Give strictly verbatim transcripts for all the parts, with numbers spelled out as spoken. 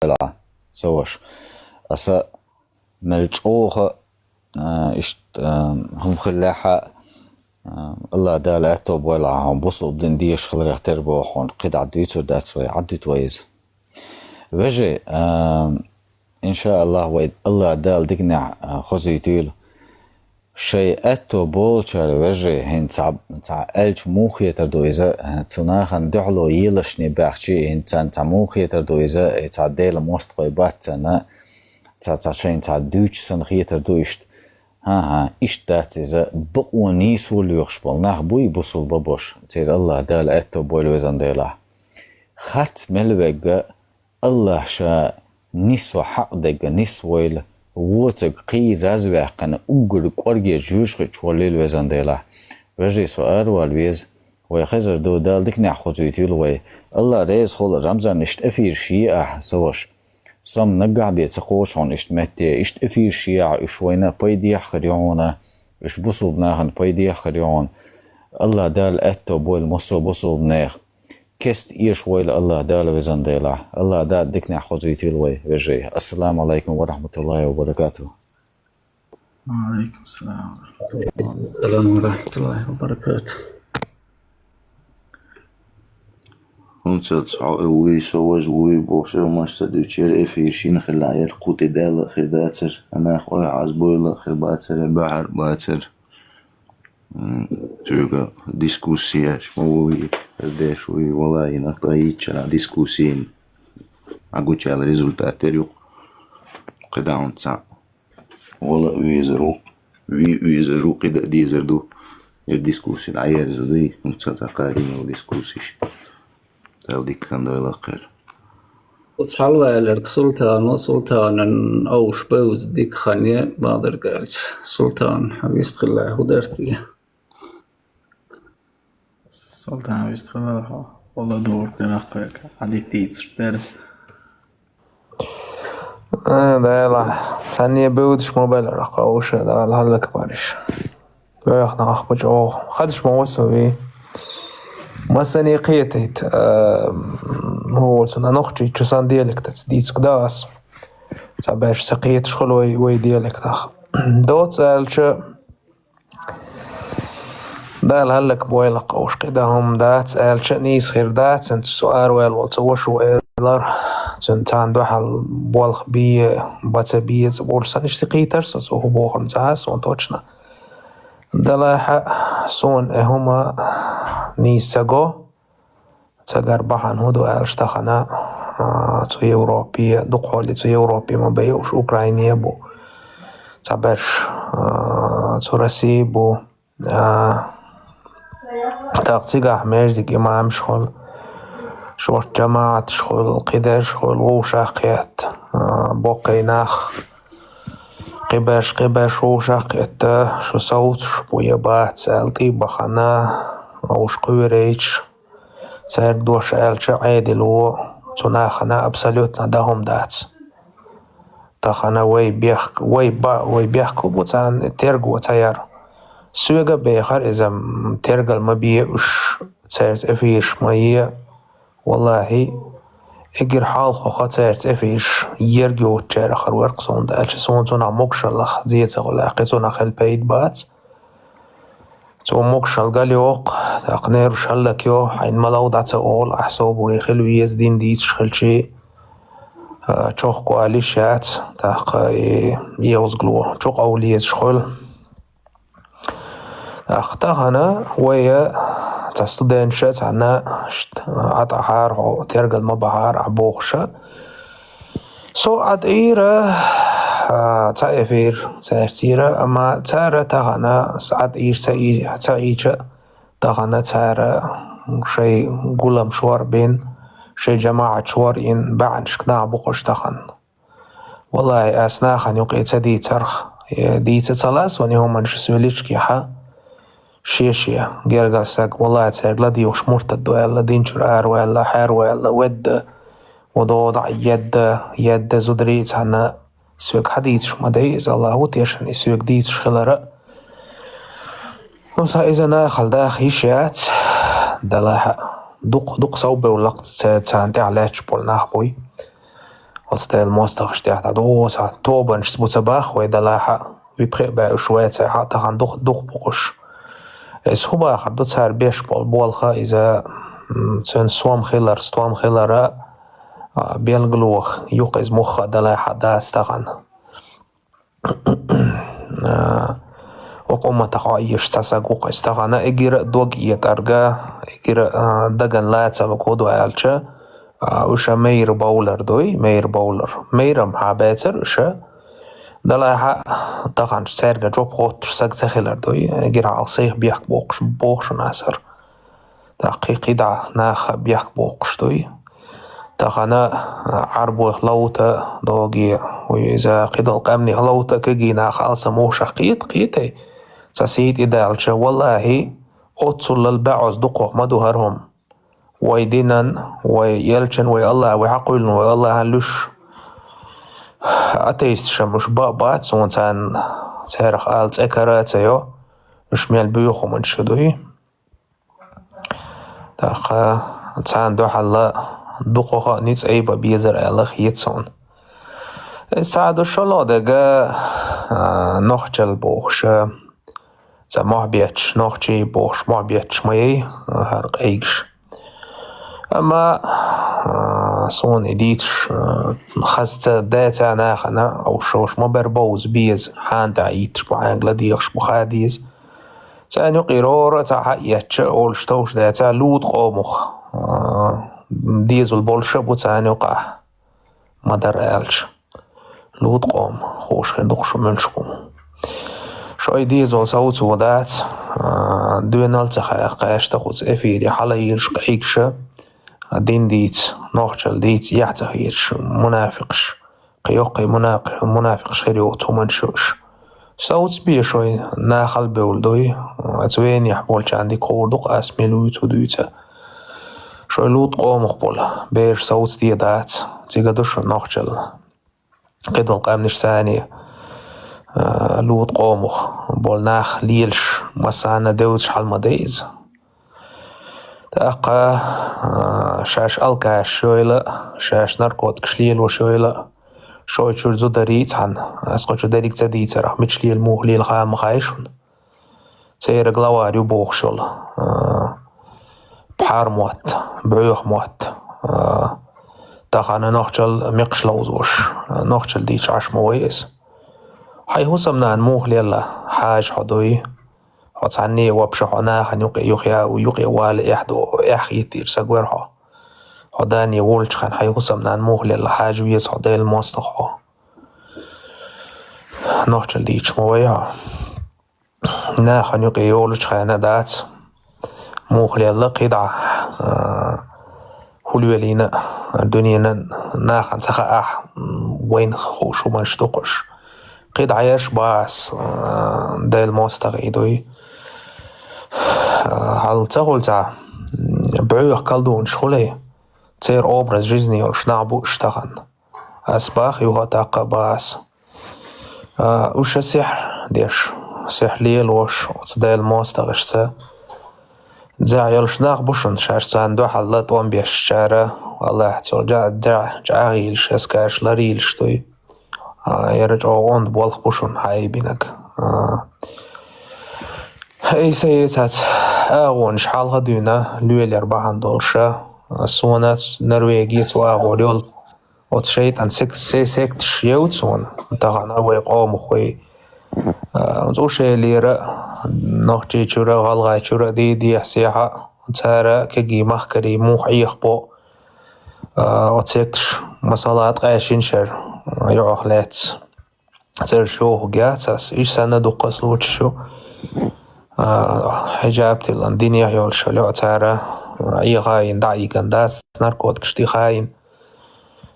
Дала, со ваша. Аса мел чӀоагӀа, а, иштта, а, хӀума хиллехьа, а, Аллах Дала аьтто бойла хьо, бусулба дин дезаш хиларех тера бохьун, кхидӀа дуьйцур дац вай, Ӏаддит вай иза. Вежарий, а, иншааллах, вай Аллах Дала диканехь, а, хозуьйтийла. Шай аьтто болчара, вежарий, хӀинца цхьа, цхьа аьлча муха хетар ду иза, цу нахана дуьхьало елашний баьхчий, хӀинца цхьа муха хетар ду иза, и цхьа Делан мостагӀий бац царна, цхьа, цхьа шайна цхьа дуьйцуш санна хетар ду иштта. ХӀан-хӀа, иштта дац иза, бакъо нийсо лоьхуш болу нах буй бусулба бош, церан Аллах Дала аьтто бойла везан Делахь. Харц мел вегга, Аллах ша нисо хьакъ дегга нисвойла, воцаг кхий разваьккхина уггар кӀорге жуьйш хи чу воллийла везан Делахь. Вежарий, со аравала веза, вай хезар ду, Дала диканехь хозуьйтийла вай. Аллах реза хула, Рамзан, иштта эфираш е ахьа, со ваша. Со-м наггахь бен ца кхочу хьуна иштта метте, иштта эфираш е ахьа, уьш вайна пайдехьа хир ю хьуна, уьш бусулба нахана пайдехьа хир ю хьуна. Аллах Дала аьтто бойла массо а бусулба нехан. Кеста эшавойла Аллах Дала везан Делахь. Аллах Дала диканехь хозуьйтийла вай, вежарий. Ассаламу Ӏалайкум ва рахьматуллахӀи ва баракатухӀ. Ва Ӏалайкум салам ва рахьматуллахӀи ва баракатухӀ. ХӀунда аьлча хьо и вуй, со важа вуй бохуш, массо а дуьйцуш яра, эфир шина хилла яра, кху тӀе даьлла а хир дацара, нах ойхьазбойла а хир бацара, баьхьар а бацара. М, цуьнга дискуссеш ма вуй, деш вуй, валлахӀи, нах тӀаийча дискуссийн Ӏа гучаьлла результат тера юкъа. КхидӀа хӀунда цхьаъ вала а везар ву, вий а везар ву, кхидӀа а дезар ду. Ер дискуссийн Ӏаерза дуй, хӀунда ца цхьа кхарийна ву дискуссеш. Дала дика хан дойла кхера. Оцу хьалаваьлларг Султано, Султанан овш бевза дика хан е, бакъдерг аьлча. Султан, хьан вистхиллехь хӀун дара те? Султан, вистхиллехь хьо? Вала дург дара кхайка. Хьан дика дийцарш дара. Э, Дала, цхьанне бевзаш ма белара кховша, Дала хӀаллакбараш. Вайх нах бу чӀогӀа. Хадаш ма васу вий. Массане кхетийта, э, хӀу волчу нохчийчу сан диалектаца дийцур да ас. Цхьаберш ца кхеташ хуьлу вай, вай диалектах. Доцца аьлча, Дала хӀаллакбойла кховша, кхидӀа хӀума дац аьлча а нийса хир дац, хӀинца цу араваьлла волу цу вашо элира, цуьнан царна дуьхьал болх бе, бан ца беза, бохуш санна, иштта кхийтара со, цо хӀун бохург ца хаа суна точно. Делахь а, суна и хӀума нийса ца го, цигара бахьана хӀун ду аьлча тахана, а, цу Европе, дукхахьоле цу Европе ма бай уьш, Украине а бу, цхьаберш, а, цу России бу, а, тӀаккха цигахь маьждиг имамаш хуьлу, шортта жамаӀаташ хуьлу, кхидерш хуьлу, вовшах кхетта, а, боккхий нах. Кхиберш, кхиберш вовшах кхетта, шу совцуш бу я бац аьлла, тӀе а бахана, уьш кхоьрийча, цаьрга дош аьлча, Ӏедало цу нахана абсолютно дӀа хӀума дац. Тахана вай бехк-, вай ба-, вай бехк бу царна терго ца яр. Соьга а бехар иза, м, тергал ма бе уьш, цаьрца эфираш ма е. ВаллахӀи, эггара хьалхо ха цаьрца эфираш ерг йоцучарах хир вара-кх суна, аьлча суна цунах могушаллах зе ца хуьлу, кхин цунах хила пайда бац. Цо могушалла галйоккху, тӀаккха нерваш хӀаллакйо, хьайна ма лов дӀа ца олу, ахь собаре хила веза, дин дийцаш хилчий, а, чохка валийш яц, тӀаккха и евзагло чу къовла езаш хуьлу. ТӀаккха тахана вай цхьа студенташа цхьанна, ишт, Ӏа тӀаьхьара хьо тергал ма бахьара ахь бохуша. Со Ӏа тӀера, а, цхьа эфир цаьрца йира, амма цара тахана Ӏа тӀера ца и-, ца ийча, тахана цара шайн гулам шор а бина, шайн жамаӀат шор а йина, баьӀанашка нах бу-кх уьш тахана. ВаллахӀи, ас нахана юкъе ца дийцарх, э, дийца ца лаьа суна и хӀуманаш, ас веллачкъехьа, шен-шен гергара саг, валлахӀи, цаьрга ладоьгӀуш муртад ду аьлла, дин чуьра араваьлла, хьерваьлла, ведда, ву догӀу дӀа а едда, едда зударий а цхьанна, соьга хьадийцаш ма дай иза, Аллах ву тешан, и соьга дийцаш хилара. Ну, сан иза нахала даха йиш яц, делахь а, дукха, дукха совбевлла-кх цаьрца, царна тӀаьхьа лаьтташ болу нах буй. Оцу Делан мостагӀашна тӀехь дӀадоьду, тобанашца бу ца баха вай, делахь а, випхи а баьуш вай цехьа, тахана дукха, дукха бу уьш. Иза хӀун бахар ду, цара беш болу болх, иза, м, цуьнан сом хилар, стом хилар а, а, билгало юкъа иза муха а, делахь а дац тахана. А, оцу умматах Ӏойъеш цхьа саг ву-кх иза. Тахана эггара а дог этӀарг, эггара а, а, дагна лацарг хӀун ду аьлча, а, уьш а майра бовлар дуй, майра бовлар. Майрам хьан бацара уьш а, делахь а, тахана цаьрга жоп хоттуш саг ца хилар дуй, эггара хьалха сайх бехк боккхуш, боху шуна ас хӀара. ТӀаккха кхин, кхин дӀа нах бехк боккхуш дуй. Тахана, а, Ӏарбойх ловта доге, вуй иза кхидолу къаьмнех ловта кегий нах алсам вовшах кхета, кхетий? Цхьа сий тӀе даьлча, валлахӀи, оццулал баьӀаза дукхох ма ду хӀара хӀума. Вай динан, вай элчан, вай Аллах, вай хьакхуьйлина, вай Аллахьан луьш. Атеисташам уьш бан а бац, суна царна, царах ала цӀе кара а ца йо, уьш мел боьха хӀуманаш ю дуй. ТӀаккха царна дуьхьал дукхох а ницкъ айба безар аьлла хета суна. Иза цхьа а ду шолгӀа дерг, а, нохчалла бохуш, а, цхьа мохь бетташ, нохчий бохуш мохь бетташ ма яй, а, хӀара къегаш. Амма, а, суна и дийцаш, а, хаза ца дацара нахана, уьш, уьш ма бара бовза беза, хьанна тӀехь итташ бу, хьанга ладегӀаш бу ха деза. Царна юкъера хӀора а цхьа хьаэцча, олуш товш дацара, лута къомах, а, дезал болуш а бу царна юкъахь, ма-дарра аьлча. Лута къомах, хууш хир ду-кх шу муьлш бу. Шайн дезал совцо дац, а, доьналла ца хаьа, кхаьчна кхуза эфире хьалайиллаш къегаш а, дин дийца, нохчалла дийца эхь ца хеташ, мунафикъаш. Кхин йоккхий муна-, мунафикъаш хир йоцу хӀуманаш ю уьш. Совцабе шайн, нахал бевлла дуй, оцу венехь болчарна дика хуур ду-кх ас мила вуьйцу, хӀун дуьйцу. Шайн лута къомах болу бераш совцаде дац, цига ду шуна нохчалла. Кхидолу къаьмнаш санна, а, лута къомах болу нах лелаш, массарна девзаш хьал ма дай иза. ТӀаккха, а, шаьш алкашаш йойла, шаьш наркотикаш лелош йойла, шайн чуьра зударий цхьаьна, ас кху чу дерриг ца дийцарах, мича лела, муха лела хан ма хаьа шуна. Церан главарь ю бохуш йолу, а, пхьар мотт, бӀоьха мотт, а, тахана нохчалла мекхаш ловзош, а, нохчалла дийцаш Ӏаш ма вай иза. Хьайн хӀусамнана муха лелла хьажа хьо дуй? Хьо цхьанне а вообще хьо нахана юкъе, юххе, юкъе вала эхь до, эхь хеттийра саг вара хьо. Хьо дане волчу хенахь хьайн хӀусамнана муха лелла хьажа веза хьо, Делан мостагӀа хьо. Нохчалла дийцаш ма вай хьо. Нахана юкъе йолучу хенахь дац. Муха лелла кхидӀа, а, хӀума лелийна, дуьненан нахана ца хаахь, м, вайна хууш хӀуманаш ду-кх уьш. КхидӀа ерш бац, а, Делан мостагӀий дуй. А, хьал ца хуьлу цхьа, м, бӀоьха колдунаш хуьлий, церан образ жизни йолуш нах бу уьш тахана. Ас бах юха а, тӀаккха а бах ас. А, уьш а сихьр деш, сихьр лелош оцу Делан мостагӀашца. ДӀа йолуш нах бу шуна, шаьш царна дуьхьал тӀом бешчара, Аллахьца дӀа, дӀа чӀагӀйийлаш, эскарш ларйийлаш дуй. А, яра чӀогӀа онда болх бу шуна хьайбинарг. А, айса эцац агӀонаш хьалха дуьйна лелор бахьана долуша, а, суна Норвегица агӀор йолу. Оцу шайтӀан сек-, се-, секташ евза суна, тахана вай къомах вай. А, оцу Ушелера, Нохчийчуьра, ГӀалгӀайчуьра, дийдехьа-сехьа, цара кегий махкарий муха Ӏехабо. А, оцу секташ, масала, ткъаь шина шера, а, юьхьах лаьцна. Цераш йохуг яц ас, иштта санна дуккха а случаеш ю. А, хьижаб тиллина, динехь йолуш йолу йоӀ цара, а, Ӏехайна, дӀа а ийгина дац, наркотикаш тӀехайна.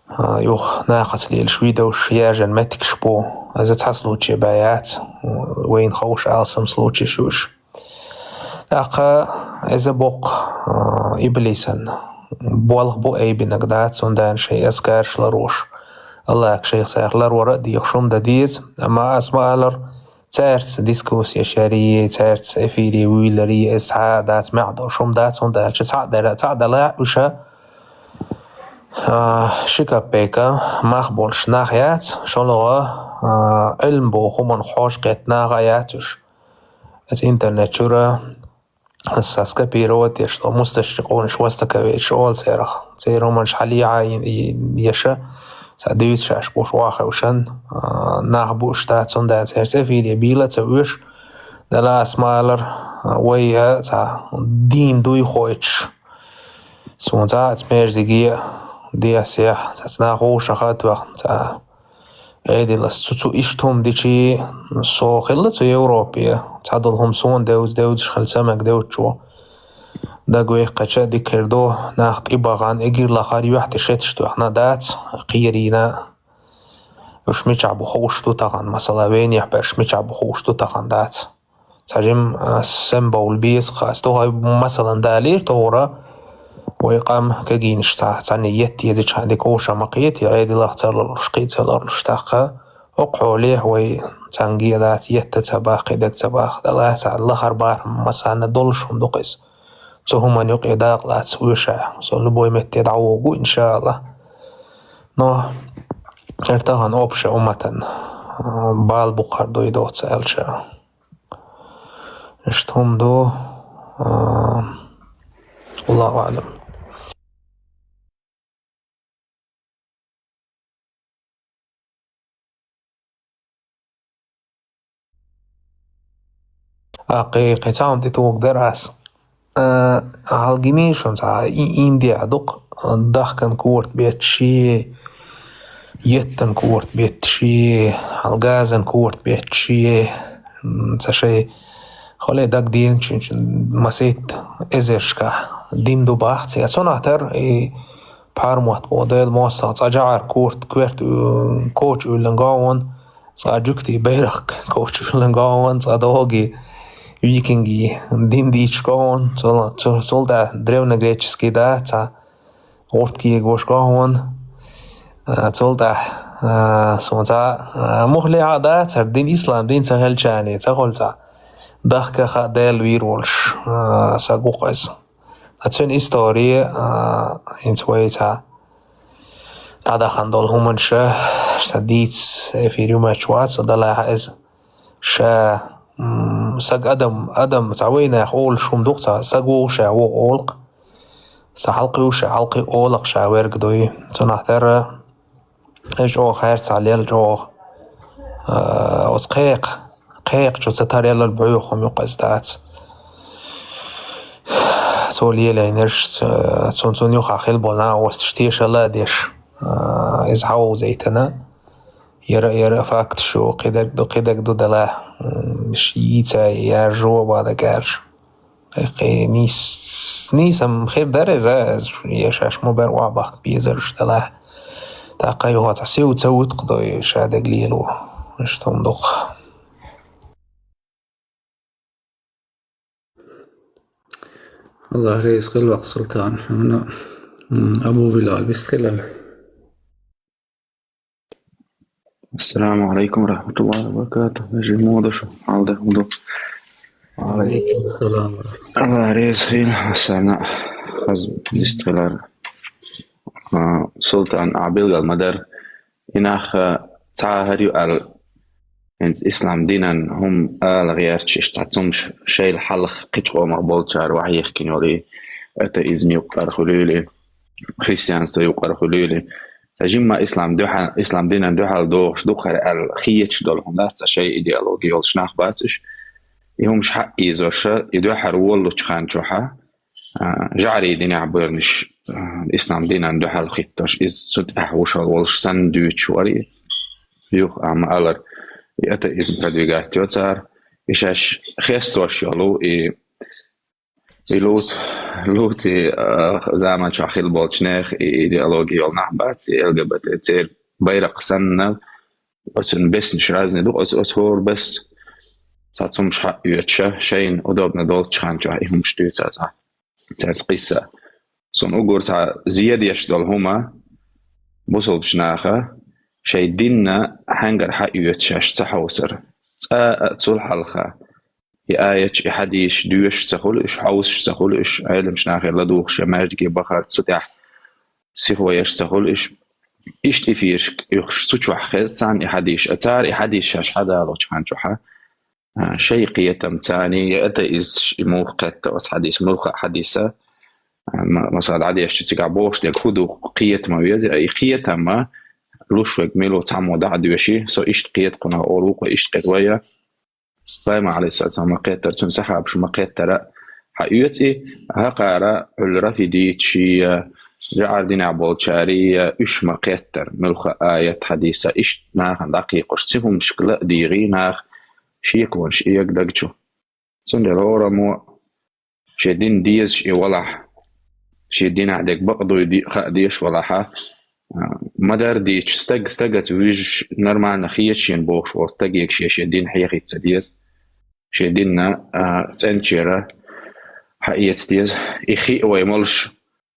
А, юха нахаца лелаш видеош, яьржина меттигаш бу. Иза цхьа случай бен яц. Вайна ховш алсам случаеш ю уьш. ТӀаккха иза боккха, а, иблисан болх бу, айбинарг дац, цундела шайн эскарш ларош. Аллахьа шайх царах ларвара а дехаш хӀума дан деза. Амма ас ма аллара, цаьрца дискуссеш ярий, цаьрца эфире вуьйларий, иза цхьа а дац, маьӀ долуш хӀума дац, хӀунда аьлча цхьаъ дара, цхьаъ дала уьш а А, ши капека мах болуш нах яц, шолгӀа, а, Ӏилма боху хӀуманах хьожа кхетта нах а яц уьш. Аса интернет чуьра аса скопировать деш, тхо мусташрикъунаш, востоковедаш олу церах. Церан хӀуманаш хьалаайъа еш, ца дуьйцуш аш буш вахевшан, а, нах бу уьш дац, цундела церан цӀе эфире бийла а ца оьшу, дала аса ма аллара, а, вай, а, цхьа дийна дуй хойтуш. Суна цхьаъ а цу междиге а дехьа-сехьа, цхьацца нах вовшах а тоьхна, цхьа Ӏедалас цу, цу иштта хӀума дичий, со хилла цу Европе, цхьадолу хӀума суна девза, девзаш хилла ца мега девзачо. Дагавехкача дика хир ду, нах тӀебахана, эгира лахара юьхь тӀе шеташ тоьхна дац, кхерийна. Уьш мичахь бу хууш ду тахана, масала, Венехь берш мичахь бу хууш ду тахана дац. Цхьа жимма, а, сема бовла беза хас. Тохай, масалан, далийра тохара, вай къам кегийнаш цхьа, цхьанне етта езачхьана дика вовшах ма кхета, Ӏедалах ца лоруш, кхин ца лоруш тахка. ХӀокху хьолехь вай цхьаьнгге а дац, етта ца баха, кхидерг ца баха, дала цхьа лахара бахам масанна долуш хӀума ду-кх иза. Цу хӀуманна юкъе дакъа лаца вуьйша, со любой метте дӀавогӀу, иншаалла. Но хӀара тахана общий умматан, а, бала букхар дуй доцу аьлча. Иштта хӀума ду, а, Аллаху аӀлам. А, кхе-, кхин цхьа хӀума тӀетухуш дара ас. А, хьалгина шуна цхьа и-, Индия дукха, а, дахкан корта бетташ, еттан корта бетташ, хьал газан корта бетташ, м, ца шай хьале дагадеанчуьнчун масийтта эзаршкахь дин ду бахци. Я цунах тар и пхьармотт бо Дела мостагӀа цкъа жагӀар корта, коьрта, м, коча уьллан гоӀ вон, цкъа жуьгтий байракх коча уьллан гоӀ вон, цкъа догий викингий дин дийчу гоӀ вон, цул, цу-, цул тӀаьхьа древнегреческий да, цхьа гӀурт кегош гоӀ вон. А, цул тӀаьхьа, а, суна цхьа, а, муха лехьа а дац, хӀара дин ислам дин ца хилча а, ца хуьлу цхьа дахка хаа Дела вийр волуш, а, са гу-кх иза. Ткъа цуьнан истори, а, хӀинца вай цхьа дӀадахана долу хӀуманаш, ша дийца эфир ю моьттуш вац, со далахьа иза. Ша, м, саг адам, адам, цхьа вайнах олуш хӀума ду-кх, цхьа саг ву ша вогӀу олу-кх. Сан хьалкхуьуш, хьалкхуьу олу-кх ша верг дуй. Цунах тӀера, э, чӀогӀа хаьрца лел чӀогӀа. А, оцу кхекха, кхекхачу ца тареллал бӀоьху хӀума юкъа иза дац. Цо лелийнарш, ц-, цун, цунна юха хила болу накъосташ тешалла а деш, а, иза хьавзийтина. Яра, яра факташ ю, кхидерг ду, кхидерг ду дала, м, ш-, йийца, яржо, бада кӀаьржа. Кхе-, кхе нийс-, нийсам хир дара иза, иза я шаьш ма бер охьабахка безарш дала. ТӀаккха юха цхьа сив ца вуьту-кх дой, ша дег лело. Иштта хӀума ду-кх. Аллах реза хила вакха, Султан. Хьуна, м, Абу Билал, вистхилар. Ассаламу алейкум ва рахматуллахи ва баракатух. Вежарий, муха ду шу? Хьал ду, хӀун ду? Ва алейкум ассалам ва рахматуллах. Аллах реза хила, массарна а хаза вистхилар. А, Султан, ахь билгал ма дара. И нах, а, цхьа а хӀара ю аьлла, хӀинца ислам динан хӀума ала гӀерташ, иштта цхьа цумаш шайла хьалха кхечу къомах болчара охьайихкина йолу и атеизм юккъара хуьлийла, христианство юккъара хуьлийла. Цхьа жимма ислам дуьхьа-, ислам динан дуьхьал догӀуш ду-кх хӀара аьлла хеташ долу хӀума дац, цхьа шайн идеологи йолуш нах бац уьш. И хӀумаш хьаъ ийзоша, и дуьхьара воллучу хан чохьа, а, жӀарий динехь буьрнаш, а, ислам динан дуьхьал хӀиттош, иза цу тӀехь вушал волуш санна дуьйцуш вара и. Юха а ма-аллара, и атеизм продвигать йо цара, и шаьш хестош йолу, и, и Лут, Лути, а, заман чохь хилла болчу нехан и идеологи йолу нах бац, и Л Г Б Т, церан байракх санна, оцун беснаш разный ду, оцу, оцу хӀора бес цхьа цумаш хьаъ оьцуша, шайна удобно долчу хан чохь и хӀумаш дуьйцу цхьа. Цаьрца къийса. Суна уггар цхьа зен деш долу хӀума, бусалбачу наха шайн динна хьаьнгара хьаоьцу шаьш ца хьовсар. Цкъа а цул хьалха и аяташ, и хьадисаш доьшуш ца хуьлу уьш, хьовсуш ца хуьлу уьш, Ӏеламчу нахе ладугӀуш я маьждиге бахар, цу тӀехь сихвоеш ца хуьлу иш. Иштта эфирашка оьхуш цу чохь хеза царна и хьадисаш, а цара и хьадисаш шаьш хьадалочу хан чохьа, а, шайн кхетам царна, я атеисташ и муха кхетта оцу хьадис, муьлхха а хьадиса, а, ма-, масала, дӀадешча цигахь бохуш дерг хӀун ду кхета ма веза, а и кхетам ма луш верг мила ву цхьаммо дӀа а доьший, со иштта кхета кхунах олу вукхо иштта кхета вай а. Пайхамар, алейхиссалату вассалам, ма кхеттара, цуьнан сахьабаш ма кхеттара, хьан оьцу и, хӀокхара, Ӏуьллу рафидиташ я, жаӀар динехь болчара я, уьш ма кхеттара, муьлхха а аят, хьадиса, иштта нахана дӀакхайкхош, цу хӀуманашка ла а дийгӀий наха, шеконаш эга даг чу. Цундела хӀораммо шен дин дезаш и валахь, шен динехь дерг бакъ дуй ди-, хаа дезаш валахьа, а, ма-дарра дийцича, стаг стагаца вижаш, нормально хеташ шена бохуш волу стаге шен, шен дин хьехийта ца деза. Шен динна, а, цӀеначера хьаэца деза. И хиъ вай молуш,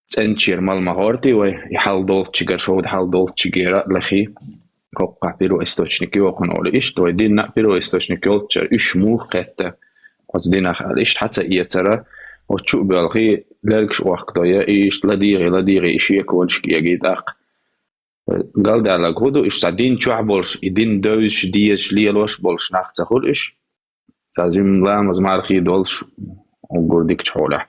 цӀеначера мала ма хӀорти вай, и хьал долччигара, шовда хьал долччигара а лахий. ХӀокхахь первоисточник йохана олу иштта, вай динна а первоисточник йолччара уьш муха кхетта оцу динах аьлла, иштта хьан ца эцара, оцу чу а боьлхий, лергаш охкадой, и иштта ладийгӀий, ладийгӀий, и шеконашка эгий тӀаккха. Галдаьлларг хӀун ду, уьш цхьа дин чохь болуш, и дин девзаш, дезаш, лелош болуш нах ца хуьлу уьш? Цхьа жимма ламаз, мархий долуш, уггар дикачу хьолехь.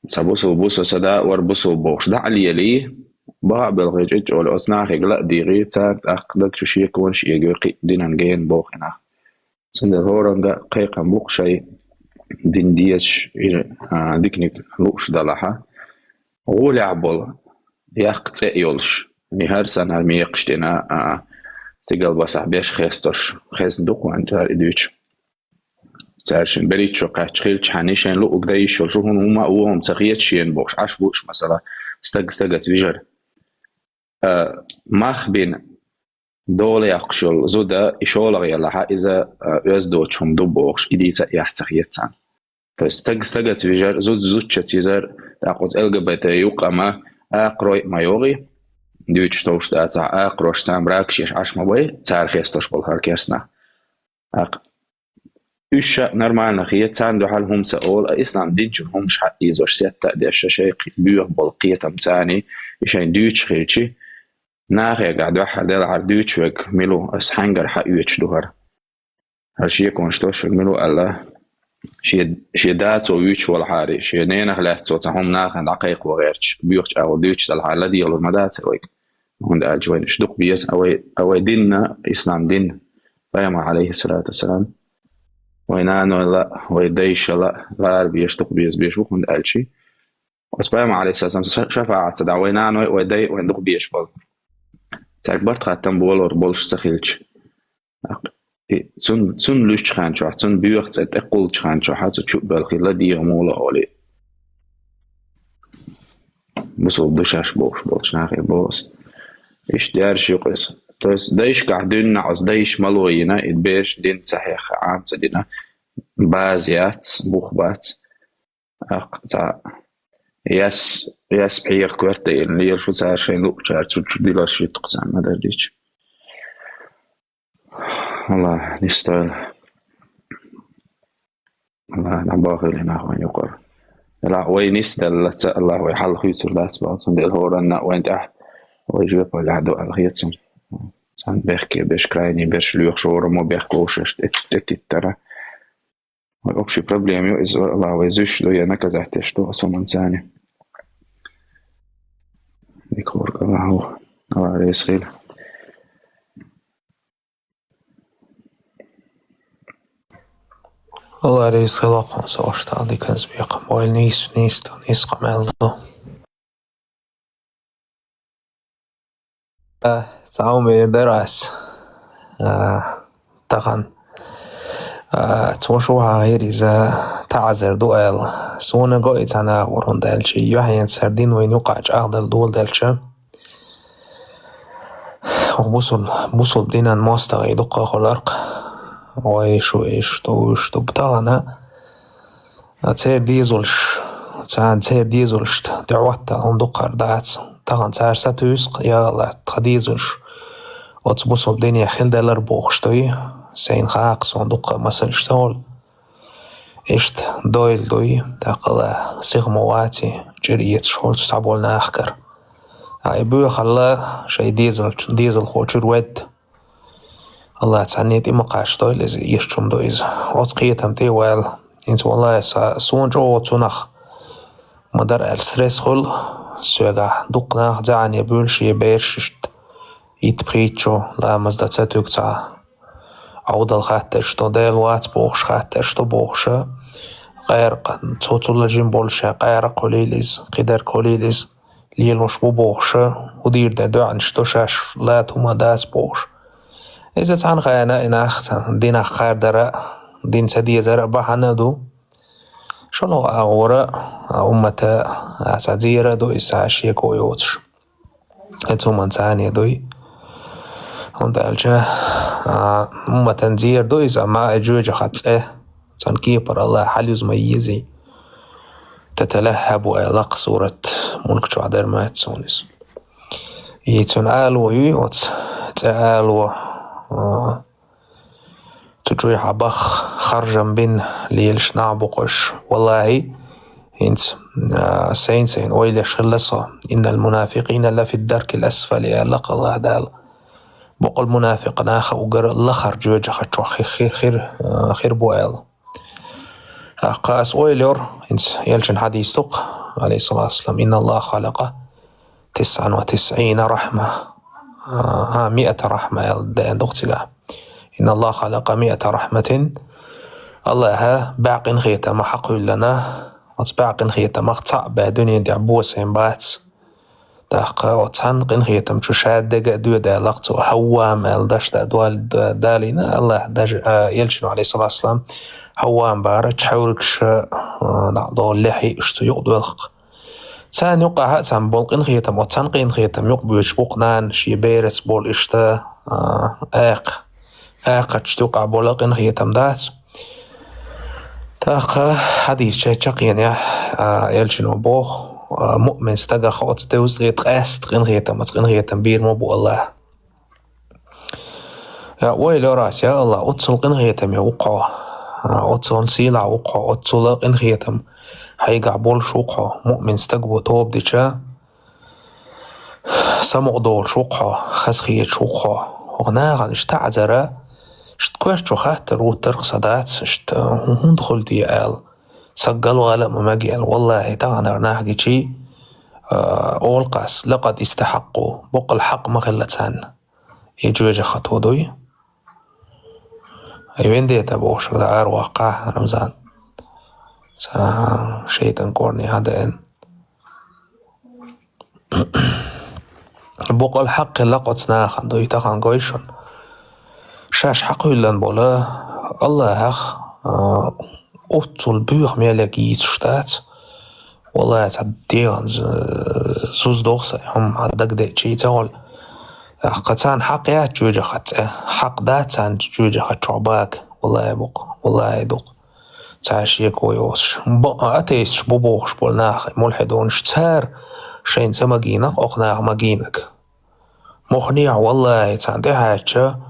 Сан бусул бу со, сан да а вара бусул бохуш, дӀа а лелий, баха а белхий, чӀичӀолу оцу нахе ла а дийгӀий, цара тӀаккха даг чу шеконаш а эгой, кхин а динан гена боху и нах. Цундела хӀоранга а кхайкхам бу-кх шайн дин дезаш, и, а, диканиг лууш далахьа. ГӀолехь болу, яккха цӀе а йолуш, и хӀара санна хӀара мекхаш дина, а, стигалбасахь беш хестош, хезна ду-кх вайн цара и дуьйцу. Цара шайн берриг чу кхаьчча хилча, хьан шайн луъург дан йиш йолуш ву, хӀунда хӀума а вон хӀума ца хета шена бохуш, Ӏаш бу уьш, масала, стаг стагаца вижар. А, мах бина, дола яккхуш йолу зуда, и шолгӀа елахьа, иза, а, оьзда доцу хӀума ду бохуш, и дийца а эхь ца хета царна. То есть стаг стагаца вижар, зуда зудчаца вижар, тӀаккха оцу Л Г Б Т юкъа ма, акхарой а ма йогӀий, дуьйцуш товш дацахь, акхарош царна бракаш еш Ӏаш ма бай, цара хестош болу хӀара керстанах. ТӀаккха уьш ша нормально хета, царна дуьхьал хӀума ца олу, а ислам динчун хӀумаш хьаъ ийзош, сетта а деш, ша шайн кхи-, боьха болу кхетам царний, и шайн дуьйцуш хилчи, нахегахь дуьххьара делахьара дуьйцуш верг мила ву, ас хьаьнгара хьаоьцуш ду хӀара. ХӀара шеконаш тосуш верг мила ву аьлла, шен, шен дацо вуьйцуш волахьара, шен ненах лаьцна цо цхьа хӀума нахана дӀакхайкхо гӀерташ, боьхачу агӀор дуьйцуш далахьара, ладегӀалур ма дацара вайга. ХӀунда аьлча вайна уьш дукха беза, а вай, а вай динна, ислам дин, пайхамар, алейхиссалату вассалам, вай нанойла, вай дайшала, лара беш, дукха беза беш бу, хӀунда аьлча оцу пайхамар, алейхиссалам, ша-, шафаӀат ца дахь, вай наной, вай дай, вайн дукха беш болу. Цаьрга барт хаттам болор болуш ца хилча. И цун, цун луьстучу хан чохь, цун боьха цӀе тӀекхуллучу хан чохь, цу чу а боьлхий ладийгӀа мула олий. Бусул ду шаьш бохуш болчу нахе боху ас. Иштта дерш ю-кх иза. То есть дайшкахь дуьйна, оцу дайша мало йина, и бераш дин ца хьеха, Ӏан ца дина, база яц, бух бац. ТӀаккха цхьа яс, яс пхьегӀа коьрта а йина лелаш ву цара шайн луъучара, цу чу дилар шийтта-кх царна ма-дарра дийцича. Аллах нисдойла. Аллах дӀабахийла нах вайн юкъара. Аллах вай нисделлаца, Аллах вай хьал хуьйцур дац боху, цундела хӀоранна а вайн тӀехь вай жоьпаллехь ду аьлла хета суна. Цхьана бехке берш, крайний берш лоьхуш, хӀораммо бехк ловш, тӀе-, тӀетиттара. Вай общий проблема ю иза, Аллах вай зуьйш ду я наказать деш ду оцу хӀуманца. Дика хӀорг Аллах ву. Аллах реза хила. Аллах реза хила хьуна, со ваштал диканца бекхам. Ойла нийса, нийса ду, нийса къамел ду. Э, цхьа хӀума эр дара ас. Э, тахана. Э, цо шу хьахийра иза таӀзар ду аьлла. Суна го и цхьа нахур, хӀунда аьлча юьхьанца хӀара дин вайна юкъахь чӀагӀдала доладелча. Бусул-, бусулба динан мостагӀий дукха хуьларх. Вай шу, иш ду, иш ду. Тахана церан дезалш, царна церан дезалшта тӀехӀоттал хӀума дукхара дац. Тахана цара сатуьйсу-кх, я Аллах, тхан дезалш оцу бусулба дине хила делар бохуш дуй. Сайна хаьа-кх суна дукха масалш ца хуьлу. Иштта дойла дуй, тӀаккха Аллах сиха ма ваций, чӀир эцаш хуьлу цу цхьаболу нахкара. А и боьхалла шайн дезалчу, дезалхочуьра ведда. Аллах цхьанне тӀе ма кхачадойла иза, ирча хӀума ду иза. Оцу кхетам тӀе а ваьлла, хӀинца валлахӀи са, суна чӀогӀа цунах ма дара аьлла стресс хуьлу, соьгахь дукха нах зӀене буьйлу шен бераш иштта. Итт-пхийтта шо ламаз дан ца туьгу цхьа. Ӏовдал хаттарш до, Дела вац бохуш хаттарш до бохуша, къаьркъа, цо цул жима болуша, къаьркъа хуьлийла иза, кхидерг хуьлийла иза, лелош бу бохуша, хӀу дийр дан доьӀанаш до шаьш, лата хӀума дац бохуш. Иза цхьана хана и нах цхьана динах кхардара, дин ца дезара а бахьана а ду. ШолгӀа агӀора а уммата а цхьа зера а ду, иза цхьа шеко йоцуш. Оцу хӀуманца цхьаьна дуй. ХӀунда аьлча, а, умматан зера ду иза, амма и жоьжахати цӀе, цуьнан кепара Аллах хьалъюза ма езий. «Таталаххабу» аьлла-кх сурат Мулк чохь дара ма ца вунис. И цуьнан ало ю, оцу цӀе ало, а, Цу чуьйхьа баха харжам бина лелаш нах бу-кх уьш. ВаллахӀи, хӀинца, а, сайна-сайна ойла еш хилла со: «Иннал мунафикъина лафид даркил асфали», аьлла-кх Аллах Дала. Боккъал мунафикъ наха уггар лахара жоьжахати чохь хи-, хи-, хир, а, хир бу аьлла. ТӀаккха ас ойла йора, хӀинца элчан хьадис ду-кх, алейхиссалату вассалам: «Инналлаха халакъа тисъан ва тисъина рахьма». А, а, миата рахьма аьлла деана ду-кх цигахь. «Инналлаха халакъа миата рахьматин». Аллаха бӀе къинхетам хьакхуьллана, оцу бӀе къинхетамах цхьаъ бен дуьнен тӀехь босийна бац. ТӀаккха оцу цхьана къинхетам чу ша дега а доьдалла-кх цо, Хьаввам аьлла даш да-, дол-, да-, далийна Аллаха даже, а, элчано, алейхиссалату вассалам, Хьаввам бара чхьаьвригаш, а, дӀа а долу лехьи уьш цу юкъа доьлху-кх. Царна юкъахь а царна болу къинхетам, оцу цхьана къинхетам юкъа боьдуш бу-кх нана шен бераца болу иштта, а, акха-, акхатчу юкъахь болу къинхетам дац. ТӀаккха хьадис ча-, чаккхенехь, а, элчано боху, а, муъмин стагах оцу девза цӀе тӀе къаьстта къинхетам, оцу къинхетам бийр ма бу Аллах. Я, ойла йора ас, я Аллах, оццул къинхетаме ву-кх хьо, а, оццул сийлахь ву-кх хьо, оццул къинхетам хьайгахь болуш ву-кх хьо, муъмин стаг ву тоба дича, самукъадолуш ву-кх хьо, хазахеташ ву-кх хьо. ХӀокху нахана иштта таӀзара, иштта коьрта чу хаттар вуттарх сан дац, иштта хӀун-, хӀунда хуьлу те аьлла. Сан галвала а ма мега аьлла, валлахӀи, таханара нах гичий, а, олу-кх ас: «Лакъад истахьакъу», боккъал хьакъ ма хилла царна. И жоьжахати дуй. И вендетта бохуш хила араваккха Рамзан. Сан шайтан корни хьадаьн. Боккъал хьакъ хилла-кх оцу нахана дуй, тахана гой шуна. Шаьш хьакхуьллан болу Аллахах, а, оццул боьха меллиг йийцуш дац. Валлай, цхьа дегӀан з-, зуз доху сан, хӀума хьан дагадеъчий ца гӀолу. Кхин царна хьакъ яц жоьжахати цӀе. Хьакъ дац царна жоьжахати чохь бага. Валлай бу-кх, валлай ду-кх. Цара шеко йоцуш. Бо-, атеисташ бу бохуш болу нах, мулхьидунаш, цара шайна ца магийна-кх, окху наха магийнарг. Мохнехь, валлай, царна тӀехьаьжча,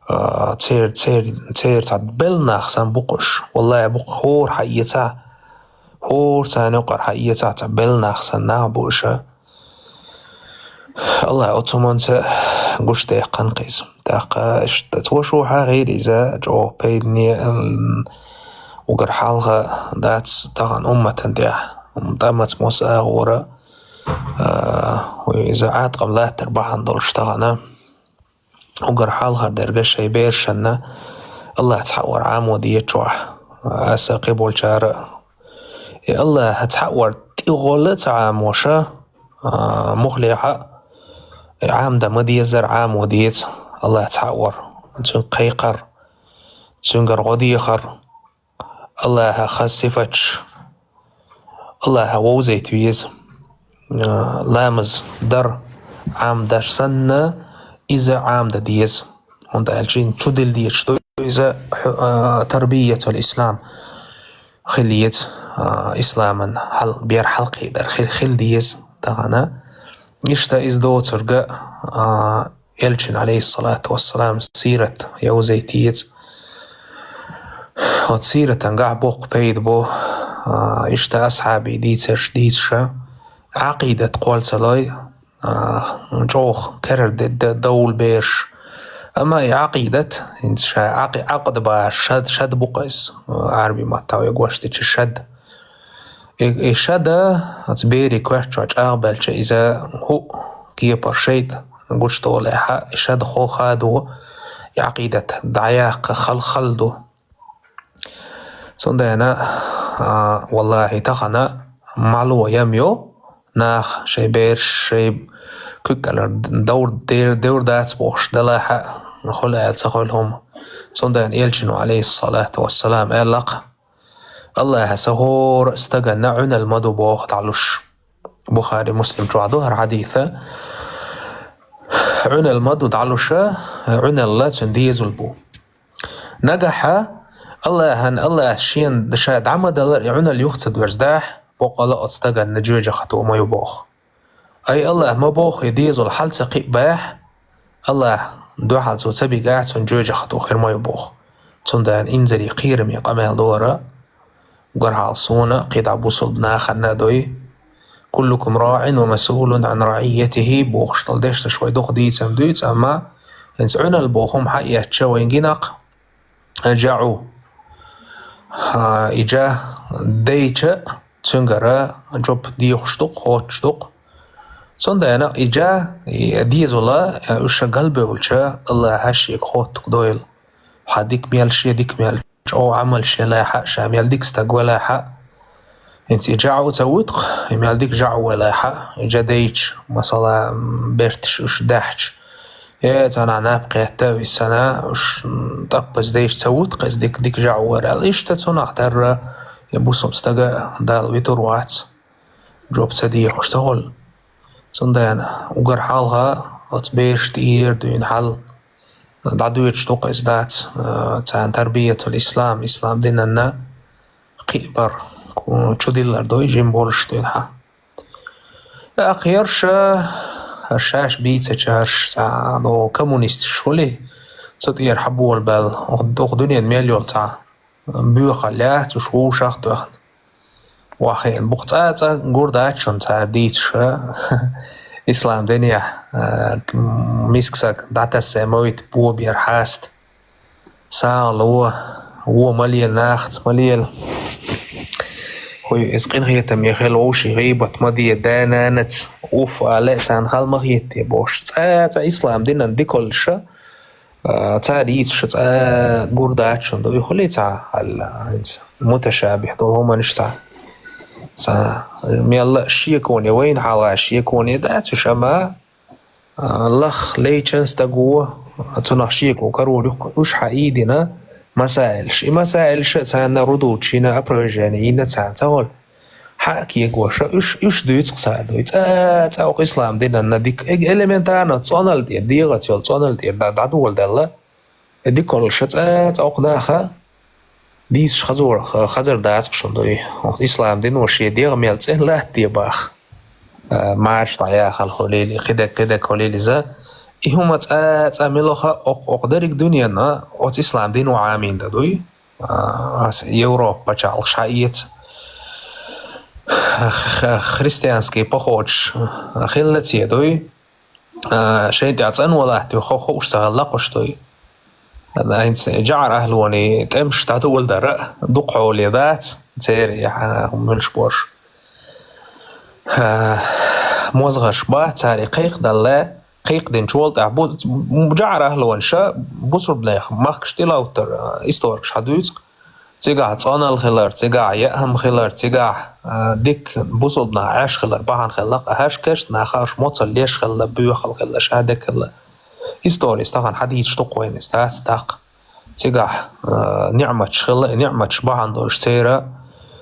а, цер-, цер-, церан цхьа белла нах санна бу-кх уьш. Валлай, бу-кх, хӀора хьаэцахь, хӀора царна юкъара хьаэцахь, цхьа белла нах санна нах бу уьш. Аллай оцу хӀуманца гуш дехкан кхиза. ТӀаккха иштта цо шу хьагӀийра иза чӀогӀа пайдане, м, угар хьалха дац тахана умматан тӀехь, м, тӀамаца мосса агӀора. А, иза Ӏаткъам латтар бахьана долуш тахана. Угар хьалхара дерга шайн берашна Аллах цхьаъ вар Ӏамо деза чохь. Аса кхиболчара. И Аллах цхьаъ вар тӀехула ца Ӏамоша, а, мухлехьа, и Ӏамда ма дезара Ӏамо деза. Аллах цхьаъ вар. Цуьнга кхайкхар. Цуьнгара гӀо дехар. Аллаха хаза сифаташ, Аллаха вовзайта веза. А, ламаз дар Ӏамдаш санна, иза Ӏамда деза. ХӀунда аьлча чудилла дезаш ду иза, а, тарбиятул ислам хила еза, а, исламан хьал-, бер хьалкхийдар хи-, хила деза тахана. Иштта иза доцурга, а, Элчин, алейхиссалату вассалам, сират йовзайта еза. Оцу сиратан гахь боккха пайда бу, а, иштта асхьабий дийцарш дийцаша, Ӏакъидат кхолла ца лой, а, чӀогӀа керара де-, де-, довла бераш. Амма и Ӏакъидат, хӀинца ша Ӏакъи-, Ӏакъда бахар, шад, шад бу-кх иза, а, Ӏарбий маттахь вай гочдича шад. И, и шада оцу берийн коьрта чохь чӀагӀбелча, иза хӀуъа кепара шайтӀа гучудолу лаьхьа, и шада хо хадо, и Ӏакъидат дӀаяккха хала, хала ду. Цундела, а, валлахӀи, тахана мало ям йо, наха шайн бераш, шайн куьг кӀалара девр-, дер-, девр дац бохуш, делахь а хуьлу аьлла ца хуьлу хӀума. Цундела Элчано, Ӏалайхиссалату вассалам, аьлла-кх: «АллахӀа сан хӀора а стаганна Ӏуьнал ма ду», боху дӀалуш. Бухари, Муслим чохь ду хӀара хьадис. Ӏуьнал ма ду дӀалуш, Ӏуьналла цуьнан дезал бу. Нагахь АллахӀан, АллахӀа шена ша дӀа ма даллара и Ӏуьналла юха ца доьрзадахь, боккъала оцу стаганна жоьжахато ма ю боху. Ай, АллахӀа ма боху, и дезал хьала ца кхиабахь, АллахӀан дуьхьал цо ца бигахь, цунна жоьжахато хир ма ю боху. Цундела инзаре кхераме къамел дара. Уггар хьалха суна, кхидӀа бусулба нахана а дуй: «Куллукум раӀин ва масъулун Ӏан раӀийятихӀи», бохуш долу дешнаш вай дукха дийцам дуьйцу, амма хӀинца Ӏуьналла боху хӀума хьаэцча вайн гина-кх, жаӀу. А, и жа дайча, цуьнгара жоп дехуш ду-кх, хоттуш ду-кх. Цундела и жа, и дезала, уьш галбевлча, АллахӀа шега хоттуг дойла. Хьан дика мел, шен дика мел, чӀогӀа Ӏамал шен лаьхьа, ша мел дика стаг валахьа. ХӀинца и жаӀу ца вуьту-кх, и мел дика жаӀу валахьа, и жа дайча, масала, берташ уьш даьхьча, э, царна наб кхетта а висана, уьш, м, тӀаппаза дайча ца вуьту-кх иза дика, дика жаӀу вара аьлла. Иштта цунах дарра, и бусалба стага Дала витур вац, жоп ца дехуш ца хуьлу. Цундела уггар хьалха оцу берашна тӀера дуьйна хьал дӀадоьдуш ду-кх иза дац, а, царна тарбиятул ислам, ислам динанна кхин а бар, ку-, чудиллар ду и жима болуш дуьйна хьан. ТӀаккха хӀорш, хӀорш шаьш бийцачу хӀорш цхьа, ну, коммунисташ хуьлий, цу тӀера хьан болабаьлла, оха, оха дуьненан мел йолу цхьа боьхалла яц уьш вовшах а тоьхна. Вахийна бу-кх цкъа а, цкъа а гур дац шуна цара дийцуш, ислам динехь, а, миска саг дӀатасса ма вита, бобера хьаста. СагӀа ло, вон ма лела, нахаца ма лела. ХӀой, иза къинхетаме хила, вовшийн гӀийбат ма де, да-нанаца уф ала а, царна хала ма хетте бохуш. Цкъа а, цкъа а ислам динан дикаллаша, а, цара дийцуш цкъа а гур дац шуна, дуй хуьлий цхьа аьлла, хӀинца муташабихь долу хӀуманаш цхьа. Цхьа мелла а шеконе, вайна хьалха шеконе дац уьш, амма, а, лах лайчан стаго, цунах шеко карор ю-кх, уьш хьан ийдина масаилаш. И масаилаш а царна рудучийна, опровержение йина царна ца хуьлу. Хьан а кегоша, уьш, уьш дуьйцу-кх цара, дуй. Цкъа, цкъа окху ислам динанна дика, э-, элементарно цӀоналла тӀера, дегӀаца йолу цӀоналла тӀера дӀа-, дӀадоладаьлла. И дикаллаша цкъа, цкъа окху наха дийцуш хазор-, ха-, хазар дац-кх шуна, дуй. Окху ислам дино шен дегӀ мел цӀена латта де баха. А, марша дӀаяхала хуьлийла, кхидерг, кхидерг хуьлийла иза. И хӀума цкъа, цкъа мила ха, окху, окху дерриг дуьненна оцу ислам дино Ӏамийна дан, дуй. А, аса Европа пачхьалкхаш хьаэца. Х-, х-, христианский походаш хилла церан, дуй. А, шайн тӀехь цӀано латтаве хо-, хууш ца хилла-кх уьш, дуй. ХӀинца жаӀар ахӀлоний тӀемаш дӀадоладар а дукха хьоле дац, церан и хьан муьлш борш. А, мозгӀарш бац цара и кхайкхадалла, кхайкхадинчул тӀаьхьа бу-, жаӀар ахӀлонаша бусурбанех махкаш тӀелоттар, а, историкаш хьадуьйцу-кх. Цигахь цӀоналла хилар, цигахь яахӀума хилар, цигахь, а, дика бусулба нах Ӏаш хилар бахьана хилла-кх, а хӀорш керста нах, хӀорш моцал леш хилла, боьхалла хилла, шадерг хилла. Историс тахана хьадийцуш ду-кх вайна иза, дац даккха. Цигахь, а, ниӀматаш хилла, и ниӀматаш бахьана долуш церан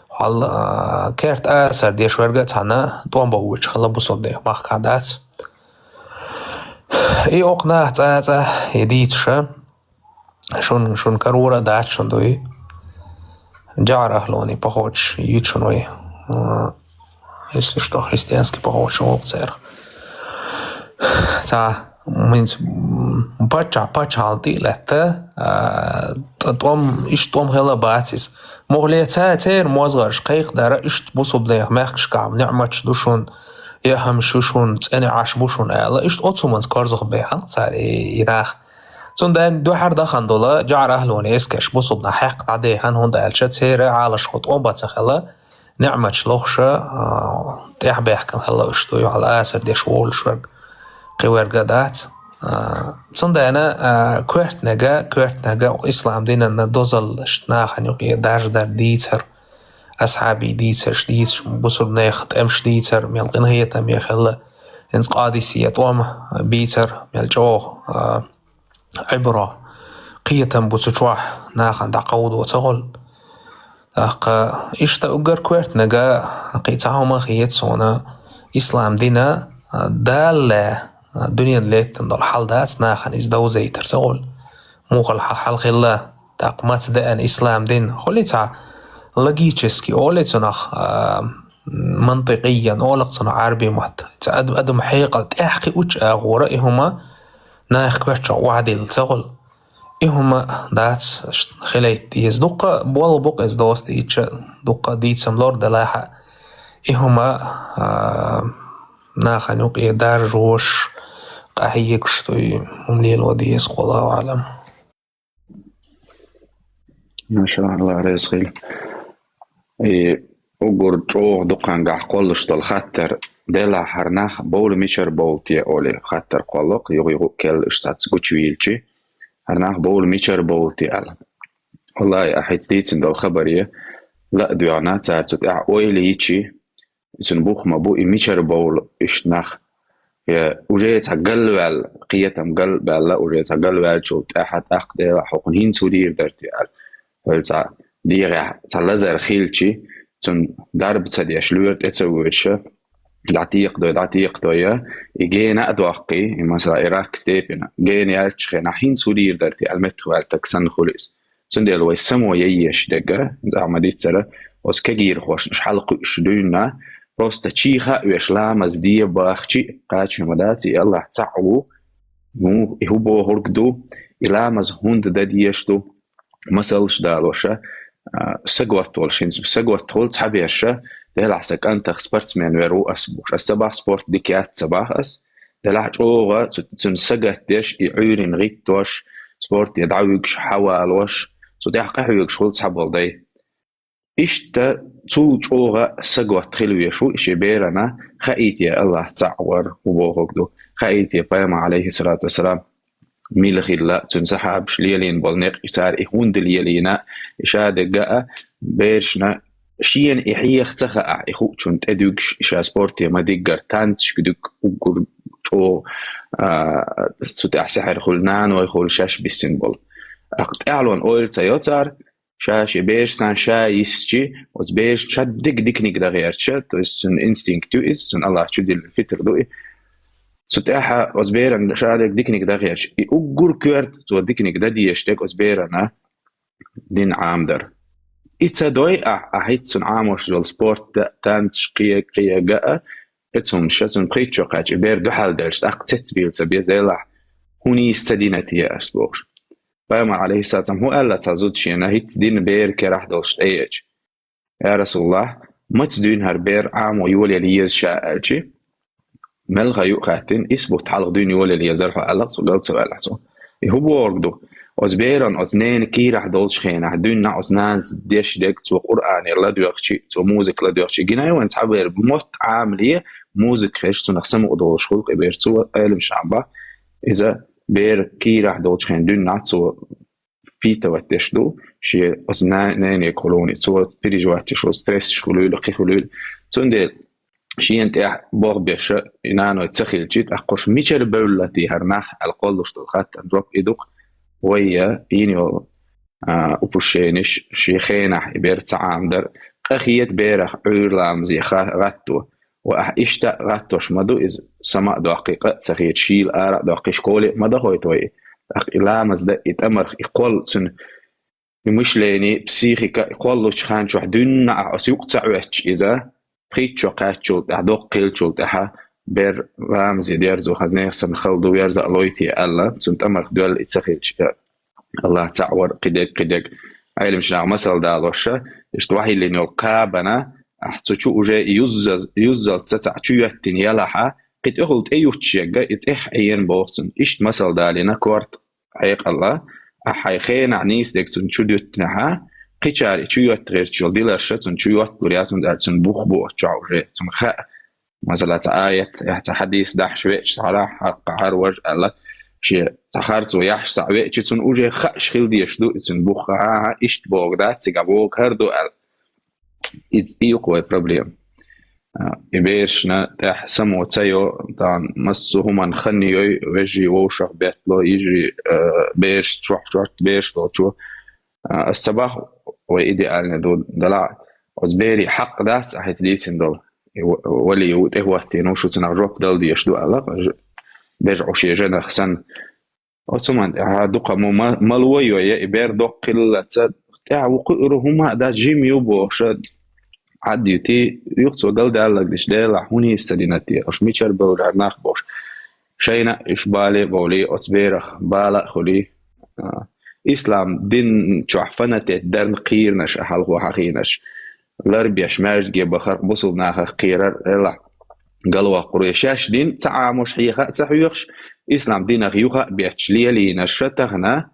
хьал, а, керта асар деш верг а цхьана тӀом бан воьдуш хилла бусулба нехан махкахь, дац. И окху нах цкъа-цкъа и дийцуша, шун, шун карора а дац шун, дуй. ЖаӀар ахӀлоний походаш юьйцу шуна вай. А, если что, христианский походаш олу церан. Цхьа, хӀинца, м, паччахь, паччахьалла тӀе а лаьтта, а, тӀ-, тӀом, иштта тӀом хилла бац иза. Муххале ца-, церан мозгӀарш кхайкхадар а, иштта бусулба нехан мехкашкахь ниӀматаш ду шуна, яхамаш ю шуна, цӀена Ӏаш бу шуна аьлла, иштта оцу хӀуманца корзагӀбаьхна цара и, и нах. Цундела дуьхьара дахана долу жӀар ахьлуна эскарш бусулба нах хьаькхна дӀадехна, хӀунда аьлча церан Ӏалашо тӀом бан ца хилла, ниӀматаш лохуша, а, тӀехбаьхкина хилла уьш, дуй хьала асар деш волуш верг, кхин верг а дац. А, цундела, а, коьртаниг, коьртаниг ислам динан дозаллаш, нахана юкъе даржадар дийцар, асхьабий дийцарш дийцаш, бусулба нехан тӀемаш дийцар, мел къинхетаме хилла, хӀинца Къадисия тӀом бийцар, мел чӀогӀа, а, Ӏибро, кхетам бу цу чохь, нахана дӀакховдо ца хуьлу. ТӀаккха иштта уггар коьртаниг кхин цхьа хӀума хета суна, ислам дина, а, Дала, а, дуьненан лаьттана долу хьал дац нахана иза довзийтар ца хуьлу. Муха хьал хилла, тӀаккха маца деана ислам дин, хуьлий цхьа логически, олий цунах, а, мантикъиян, олу-кх цунах Ӏарбийн мотт. Цу ад-, адам хьекъал тӀаьхьакхиучу агӀора и хӀума нах коьртачохь охьадилла ца хуьлу. И хӀума дац хилийта деза. Дуккха болх бу-кх иза доста дийцча, дуккха дийцам лор делахь а, и хӀума, а, нахана юкъе даржош, къахьегаш дуй, хӀума лело деза, Аллаху аӀлам. Машалла, Алла реза хуьлда. И уггар чӀогӀа дукхангахь кхоллуш долу хаттар, делахь хӀара нах бовла мичара бовлу те олий, хаттар кхолло-кх, юха-юха а кхоллуш цхьацца гучувийлчи, хӀара нах бовла мичара бовлу те аьлла. Валлахи, ахь хӀинца дийцина долу хабаре ла а доьгӀна, цара цу тӀехь ойла йичи, цуьнан бух ма бу, и мичара бовлу иштта нах. Я уже цхьа галваьлла, кхетам галбаьлла, уже цхьа галваьллачул тӀаьхьа тӀаккха делахь хӀокхуна хӀинца хӀун дийр дара те аьлла. Вай цхьа дегӀехь цхьа лазар хилчи, цунна дарба ца деш, лоьра тӀе ца воьдуша, дӀатекхадой, дӀатекхадой, и гена а доккхий, и масала и рак степена, гена яьллачу хенахь хӀинца хӀун дийр дара те аьлла меттахваьлла таг санна хуьлу иза. Цундела вай само яйеш дерг, зӀа ма-диццара, оцу кегийрхошна уьш хьалакхуьуш дуьйна, просто чийха а веш ламаз де бахчи, кхачаме ма дац, и Аллахь цхьаъ ву, ну, и хӀун бохург ду, и ламаз хӀунда дан дезаш ду, масалш далоша, а, саготта волуш хӀинца, саготта хуьлу цхьаберша, делахь сан кӀантах спортсмен вер ву ас бохуш. Ас ца бах спорт дика яц ца бах ас, делахь чӀогӀа цу-, цуьнан сагатдеш, и Ӏуьйрина гӀиттош, спорте дӀавуьгуш, хьавалош, цу тӀехь къахьоьгуш хуьлу цхьаболу дай. Иштта цул чӀогӀа саготта хила веш ву и шен берана, хаийте Аллахь цхьаъ вар, хӀун бохург ду, хаийте пайхамар, алейхиссалату вассалам, мила хилла, цуьнан сахьабаш лелийна болу некъ, цара и хӀунда лелийна, и ша дерг а, берашна шена и хьеха ца хаахь, и хуучунна тӀедуьгуш, и ша спорте ма-диггара танцашка дуьгу уггар чӀогӀа, а, цу тӀехь сихьр хуьлу, наной хуьлу шаьш биссина болу. Аккха тӀаьхьалонан ойла ца йо цара, ша шен бераш санна ша йисчи, оцу бераш ша дерг диканиг дан гӀерташ, то есть цуьнан инстинкт ю иза, цуьнан Аллахь чу диллина фитр ду и. Цу тӀехь оцу беран ша дерг диканиг дан гӀерташ, и уггар коьрта цо диканиг дан дезаш дерг оцу берана дин Ӏамадар. И ца дой ахь, ахь хӀинца цунна Ӏамош йолу спорт, танцаш, кхе-, кхега а, эцунна ша цунна пхийтта чо кхаьчча, и бер дуьхьал даьлча, тӀаккха цецбийла ца беза, делахь хӀун нийса ца дина те ас бохуш. Пайхамар, алейхиссалам, хӀун аьлла цхьа зуда шена, хӀинца дин бер керахь долуш тӀеэча: «Я Расулаллах, маца дуьйна хӀара бер Ӏамо йолаелла еза ша?» аьлчи, мелха ю хаьттина, исс бутт хьалха дуьйна йолаелла езара хьо аьлла, цо гал ца ваьлла цо. И хӀун бохург ду? Оцу беран оцу ненан кийрахь долчу хенахь дуьйна оцу нанас деш дерг, цо Къуръане ладоьгӀчи, цо музыка ладоьгӀчи, гинай вайн цхьа бер мотт Ӏамале, музыка хезча, цунах самукъа долуш хуьлу-кх и бер, цо Ӏелам шамба. Иза бер кийрахь долчу хенахь дуьйна цо впитывать деш ду, шен оцу на-, ненега хуьлуна, цо переживать деш ву, стрессаш хуьлийла, кхин хуьлийла. Цундела шена тӀехь болх беш и наной ца хилчи, тӀаккха уьш мичара бевлла те хӀара нах аьлла кхоллуш долу хаттарна жоп и ду-кх, вай йина йолу, а, упущениш, шен хенахь и бер ца Ӏамадар, къахета берах Ӏуьйра ламазе ха-, гӀатто. Ва ахь иштта а гӀаттош ма ду иза, сама а доккхий, къа а ца хеташ, шийла ара а доккхий, школе а ма дахойту вай. ТӀаккха и ламаз дан, и тӀамарх, и кхолла цуьнан, и мышление, психика, и кхоллучу хан чохь дуьйна ахь оцу юкъа ца Ӏоьттуш иза, пхийтта чо кхаьччул тӀаьхьа, доккха хиллачул тӀаьхьа, бер ламазе дерзо хаза нехан санна хала ду, верза а лой те аьлла, цуьнан тӀамарх доьлла и ца хилча. Аллах цхьаъ вар, кхидерг, кхидерг. Ӏелимаш наха масал далоша, иштта вахьиллина йолу кхабана, Ахь цу чу уже юззал-, юззалц цхьаъ чу йоьттина ялахьа, кхин тӀехула тӀеютташ егга, и тӀех Ӏена боху цунна. Иштта масал далийна корта хьекъалла, ахь хьайн хенахь нийса дерг цунна чу дуьттинехьа, кхичара и чу йотта гӀерташ йолу диларша цунна чу йотталур яц, хӀунда аьлча цунна бух бу оцу чохь уже, цунна хаьа, масала, цхьа аят, я цхьа хьадис дахьаш веача, цхьа хьакъ хьара важа аьлла, шен цхьа харцо яхьаш цхьаъ веача, цунна уже хууш хила дезаш ду, и цуьнан бух, а-а, иштта боху дац, цигахь боху хӀара ду аьлла. И, и ю-кх вай проблема. А, и берашна тӀехь само ца йо, тахана массо а хӀуманна хан йой, вежарий вовшах беттало, йижарий, а, бераш чохь шортта бераш долчо. А, ас ца боху, вай идеальный ду, делахь а, оцу берийн хьакъ дац ахь хӀинца дийцина долу. И ва-, вали ву тӀехӀоттийна ву, шу цунах жоп дала дезаш ду аьлла, ж-, бежа Ӏу шен женах санна. Оцу хӀуманна тӀехь дукха ма-, ма-, мало йо, я и бер доккха хилла ца, тӀехь ву кхуьур хӀума а дац, жима ю бохуша, Ӏад ю те, юха цо галдаьлларг дича, Делахь, хӀун нийса ца дина те, уьш мичара бевлла нах бохуш. Шайна а уьш бале а бовлий, оцу берах бала а хуьлий. А, ислам дин чохь фанатет дарна кхийринарш, а хьалхо хьахийнарш, ларбеш, маьждиге бахар, бусулба нахах кхерар, Делахь, галваккхур ву. Шаьш дин ца Ӏамош, хьеха а ца хьоьхуш, ислам динах юха а бетташ лелийнарша тахана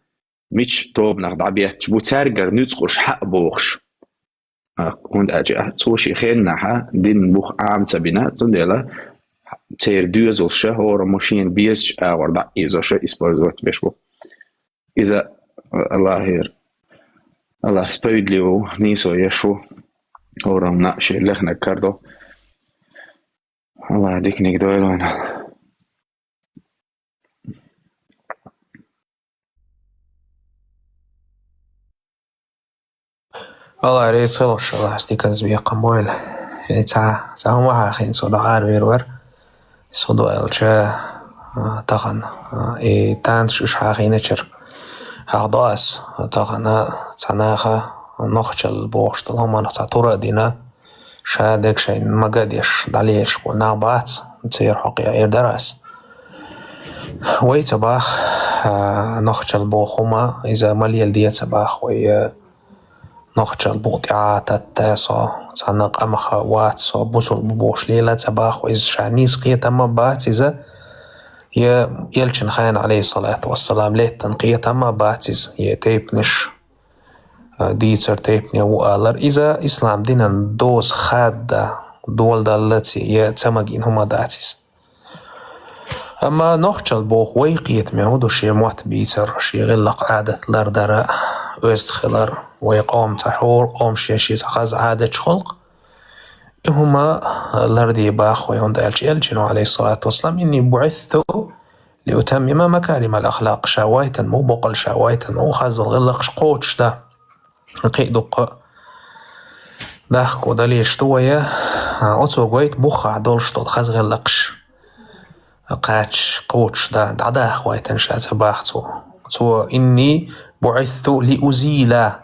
мича тобанах дӀабетташ бу, цаьргара нуьцкъаш хьа а бохуш. А, хӀунда аьлча а, цо шен хеннахьа динан бух Ӏама ца бина, цундела церан доьзалша хӀораммо шена безачу агӀор дӀа а ийзоша использовать беш бу. Иза, а, Аллахьера, Аллахь справедливо ву, нийсо еш ву, хӀораммо а шен лехнарг карадо. Аллахь диканиг дойла вайна. Аллахь реза хуьлда шуна, Аллахь стигаллица бекхам бойла. Э, цхьа, цхьа хӀума хьахийна со дӀа аравер вара. Со ду аьлча, а, тахана, а, и танцаш уьш хьахийначара хьахдо ас. Тахана цхьа наха нохчалла бохуш долу хӀуманах цхьа тур а дина, ша дерг шайна мага а деш, дӀалелаш болу нах бац, церан хьокъехь эр дара ас. Вай ца боху, а, нохчалла боху хӀума, иза ма леладе ца боху вай, а, нохчалла букъа тӀехь а татта со, цхьана къамаха вац со, бусулба бу бохуш лела ца боху, иза ша нийса кхетам а бац иза, я элчан хенахь, Ӏалайхиссалату вассалам, лаьттан кхетам а бац иза, я тайпанаш, а, дийцар тайпане ву алар. Иза ислам динан доза хадда, дола даллалц я ца магийна хӀума дац иза. Амма нохчалла боху вай кхетаме хӀун ду, шен мотт бийцар, шен гӀиллакх, Ӏадат лардар, оьзда хилар, вай къоман цхьа хӀора къоман шен шен цхьа хаза Ӏадаташ хуьлу-кх. И хӀума ларде боху вай, хӀунда аьлча элчано, Ӏалайхиссалату вассалам: «Инни буӀисту лиутаммима макаримал ахлакъ», ша вайтина ма ву бакъ, ша вайтина ма ву хаза гӀиллакхаш кхочушдан. Кхин а дуккха а дахко далийта ду вай, а, оцо гойту бухахь долуш долу хаза гӀиллакхаш кхача кхочушдан, дӀадаха вайтина ша ца боху цо. Цо: «Инни буӀисту лиузила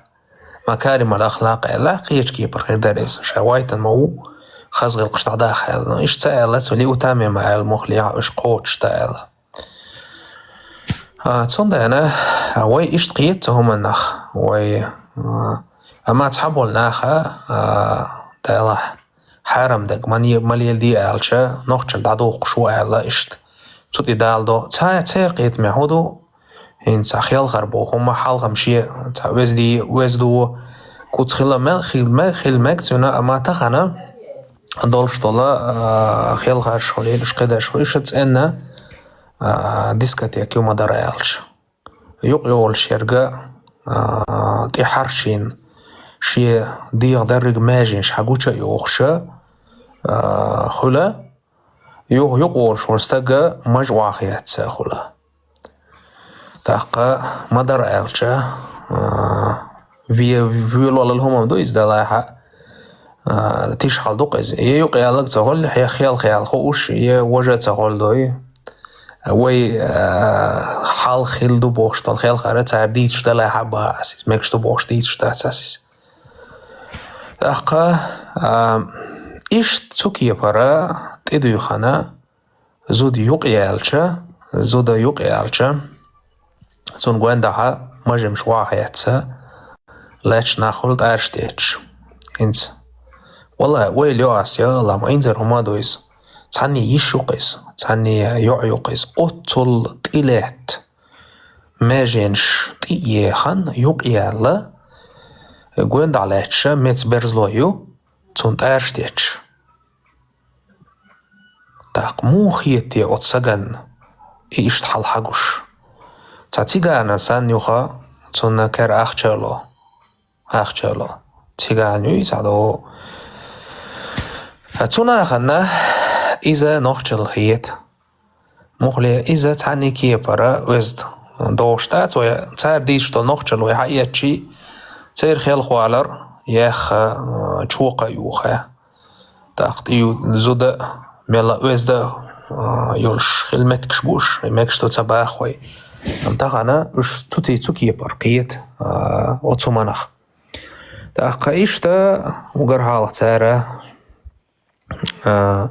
макаримал ахлакъ», аьлла, кхечу кепара хир дара иза. Ша вайтина ма ву хаза гӀиллакхаш дӀадаха аьлла. Но иштта ца аьлла цо, «лиутаммима» аьлла, муххале а уьш кхочушдан аьлла. А, цундела, а, вай иштта кхета цу хӀуманах, вай, а, амма цхьаболу наха, а, делахь, хьарам дерг ма не-, ма леладе аьлча, нохчалла дӀадохуш ву аьлла иштта. Цу тӀе даладо. Цхьа церан кхетаме хӀун ду? ХӀинца хелхар боху хӀума хьалха-м шен цхьа оьзда, оьзда ву, куц хила мел, хила мел, хила мега цуьнан, амма тахана долуш долу, а, хелхарш хуьлийла, уьш кхидерш хуьлийла, уьш цӀенна, а, дискотека ю ма дара аьлча. Юкъа йолуш ерга, а, тӀе хьаршийна, шен дегӀан дерриг маьженаш хьагуча а йохуша, а, хуьла, юха юкъа волуш волу стага мажа охьахецна хуьла. ТӀаккха ма дара аьлча, а, ве-, воьлалла хӀума ду иза, делахь а, а, тиша хьал ду-кх иза. Я юкъа ялларг ца хуьлу, хьех хелха яла хууш, я важа ца хуьлу дуй. Вай, а, хьалха хилла ду бохуш долу хелхар цара дийцуш делахь а боху ас иза, мегаш ду бохуш дийцуш дац ас иза. ТӀаккха, а, иштта цу кепара тӀедуьйхина, зуда юкъа яьлча, зуда юкъа яьлча, цунна гондахьа мажемаш охьахецна, лаьтташ нах хуьлу тӀараш детташ. ХӀинца Валлахь, ойла йо ас, я Аллахь, ма инзара хӀума ду иза. Цхьанне йиш ю-кх иза, цхьанне йоӀ ю-кх иза. Оццул тӀе лаьтта, маьженаш тӀе а еха, юкъ а яьлла, гондахьа лаьтташ меца берзло ю, цунна тӀараш детташ. ТӀаккха муха хета те оцу сагана и иштта хьал хьагуш? Цхьа цигана санна юха цунна кара ахча а ло. Ахча а ло. Цигана ю иза, хьадо. Цу нахана иза нохчалла хета. Мухле, иза цхьанне кепара оьзда догӀуш дац вай, цара дийцаш долу нохчалла вай хьаэцчи, церан хелхавалар яьхха, а, чокха а юха. ТӀаккха тӀе ю зуда а, мелла а оьзда а, а, йолуш хила меттигаш бу уьш, и мегаш ду ца баха вай. Амма тахана уьш цу тӀе, цу кепара кхета, а, оцу хӀуманах. ТӀаккха иштта уггар хьалха цара, а,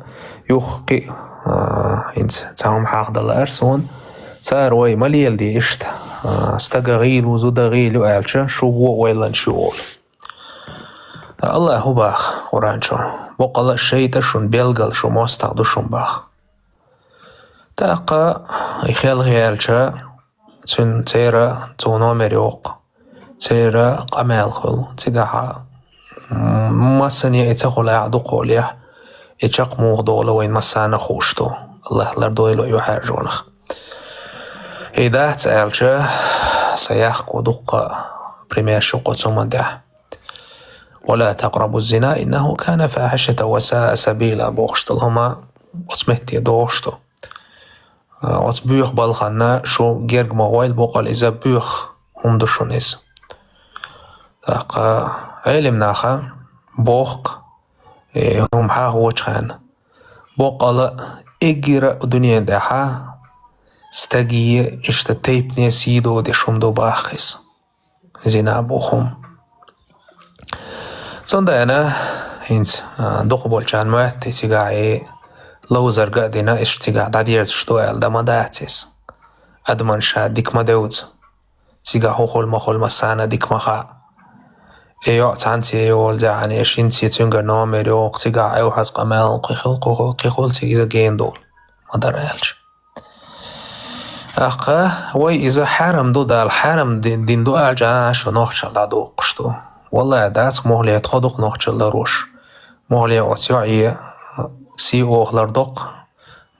юха кхин а, а, хӀинца цхьа хӀума хьахдалара суна. Цара вай ма леладе иштта, а, стага гӀийла ву, зуда гӀийла ю аьлча, шу вон ойланаш ю олу. Аллахьа хӀун баха Къуръан чу? Боккъала а шайтӀа шуна белгала, шу мостагӀа ду шуна баха. ТӀаккха и хелхаяьлча, цуьнан церан цо номер йоккху. Церан къамел хуьлу. Цигахьа, м, массане а и ца хуьлахь, дукхахьолахь, и чекх муха долу вайн массарна а хууш ду. Аллахь лардойла вай юьхьӀаьржонах. И дац аьлча, сан яхко дуккха а примерш ю кху цу хӀуман тӀехь. «ولا تقربوا الزنا إنه كان فاحشة وساء سبيلا», бохуш долу хӀума оцу метте догӀуш ду. А, оцу боьха балханна шу герга ма гӀойла, боккъала иза боьха хӀума ду шуна иза. ТӀаккха Ӏелим наха боху-кх, э, хӀума хьахочу хенна. Боккъала а эггара а дуьнен тӀехьа стаге иштта тайпане сий додеш хӀума ду баха иза. Зина боху хӀума. Цундела хӀинца, а, дукха болчарна моьтту и цигахь и ловзарга а дина, иштта цигахь дӀадерзаш ду аьлла, дан ма дац иза. Адаман ша дика ма девза. Цигахь хӀун хуьлу, ма хуьлу, массарна а дика ма хаьа. И йоӀ цхьаьнца йолу зехьа, и шинца цуьнгара номер йоккху, цигахь Ӏевхьаза къамел, кхин хуьлу, кхин хуьлу, кхин хуьлу, цига иза гена долу, ма-дарра аьлча. ТӀаккха вай иза хьарам ду, Дала хьарам ди-, дина ду аьлча, а, шу нохчалла дӀадуккхуш ду. Валлахьи, дац, мухле, тхо дукха нохчалла ларош. Мухле, оцу йоӀе сий охалар доккху,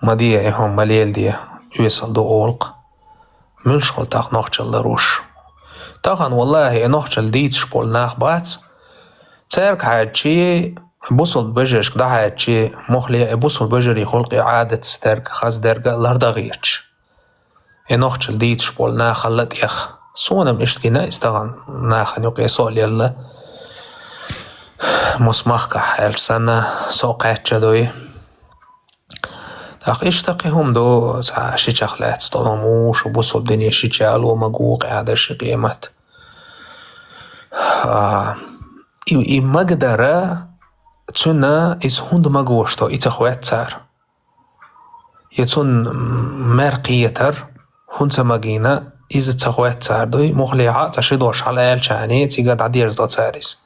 ма де и хӀума, ма леладе, оьсал ду олу-кх. Муьлш хуьлу тӀаккха нохчалла ларош? Тахана, валлахьи, и нохчалла дийцаш болу нах бац. Цаьрга хьаьжчи, бусулба вежаршка дӀахьаьжчи, мухле, и бусулба вежарий хуьлу-кх и Ӏадатца дерг, хаза дерг а лардан гӀерташ. И нохчалла дийцаш болу нахалла тӀех. Суна-м иштта гина иза тахана нахана юкъе со а лелла. Мус махкахь аьлча санна, со а кхаьчча дуй. ТӀаккха иштта кхин хӀума ду, цхьа шичех лаьцна долу хӀума ву, шу бусулба дине шича ало ма гу, къаьда ши къемат. А, и, и магадара, цуьнан иза хӀунда магош ду, и ца хоьтту цара. Я цунна, м, мер кхетар, хӀунда ца магийна, иза ца хоьтту цара дуй, мухлехьа а цхьа ши дош хьалаьлча а, цига дӀадерзадо цара иза.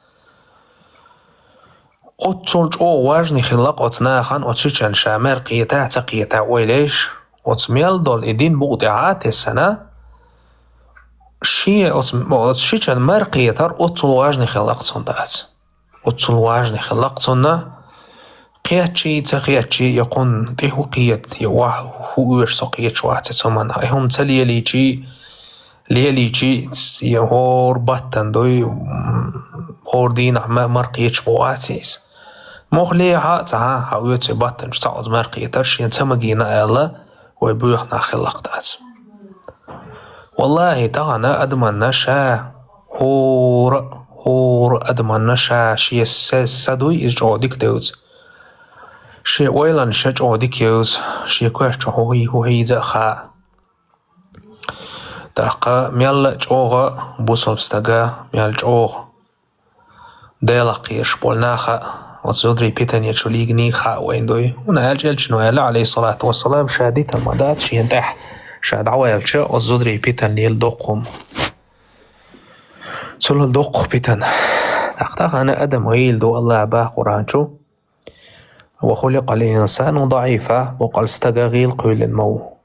Оццул чӀогӀа важный хилла-кх оцу нахана, оцу шичан ша мер кхета а, ца кхета а ойла еш, оцу мел долу и дин букъа тӀехьа а тесна, шен оцу, оцу шичан мер кхетар оццул важный хилла-кх цунна дац. Оццул важный хилла-кх цунна, кхеччий, ца кхеччий, я кхунна тӀе хӀун кхета, я охьа хӀун оьшу со кхеташ вац и цу манна. И хӀума ца лелийчий, лелийчий, я хӀора баттана дуй, м, хӀора дийнахь ма-, мар кхеташ ма вац иза. Мухлехьа а цхьа хьан хьан оьцу баттанчу цхьа оцу мар кхетар шена ца магийна аьлла, вай боьха нах хилла-кх дац. Валлахьи, тахана адаманна ша, хӀора, хӀора адаманна ша, шен са, са дуй иза чӀогӀа дика девза. Шен ойланаш ша чӀогӀа дика евза, шен коьрта чу хӀун хӀий-, хӀун хьийза а хаьа. ТӀаккха мелла а чӀогӀа бусалба стага, мелла чӀогӀа Делах кхераш болу наха а оцу зударий питане чу лийгиний хаьа вайна дуй. ХӀунда аьлча элчано аьлла, Ӏалайхиссалату вассалам, ша дитар ма дац шена тӀехь, ша дӀаваьлча, оцу зударий питана лела доккху хӀума. Цул доккху питана. ТӀаккха тахана адам гӀийла ду, Аллаха боху Къуръан чу: «وخلق الإنسان ضعيفا», боккъал стага гӀийла кхоьллина ма ву.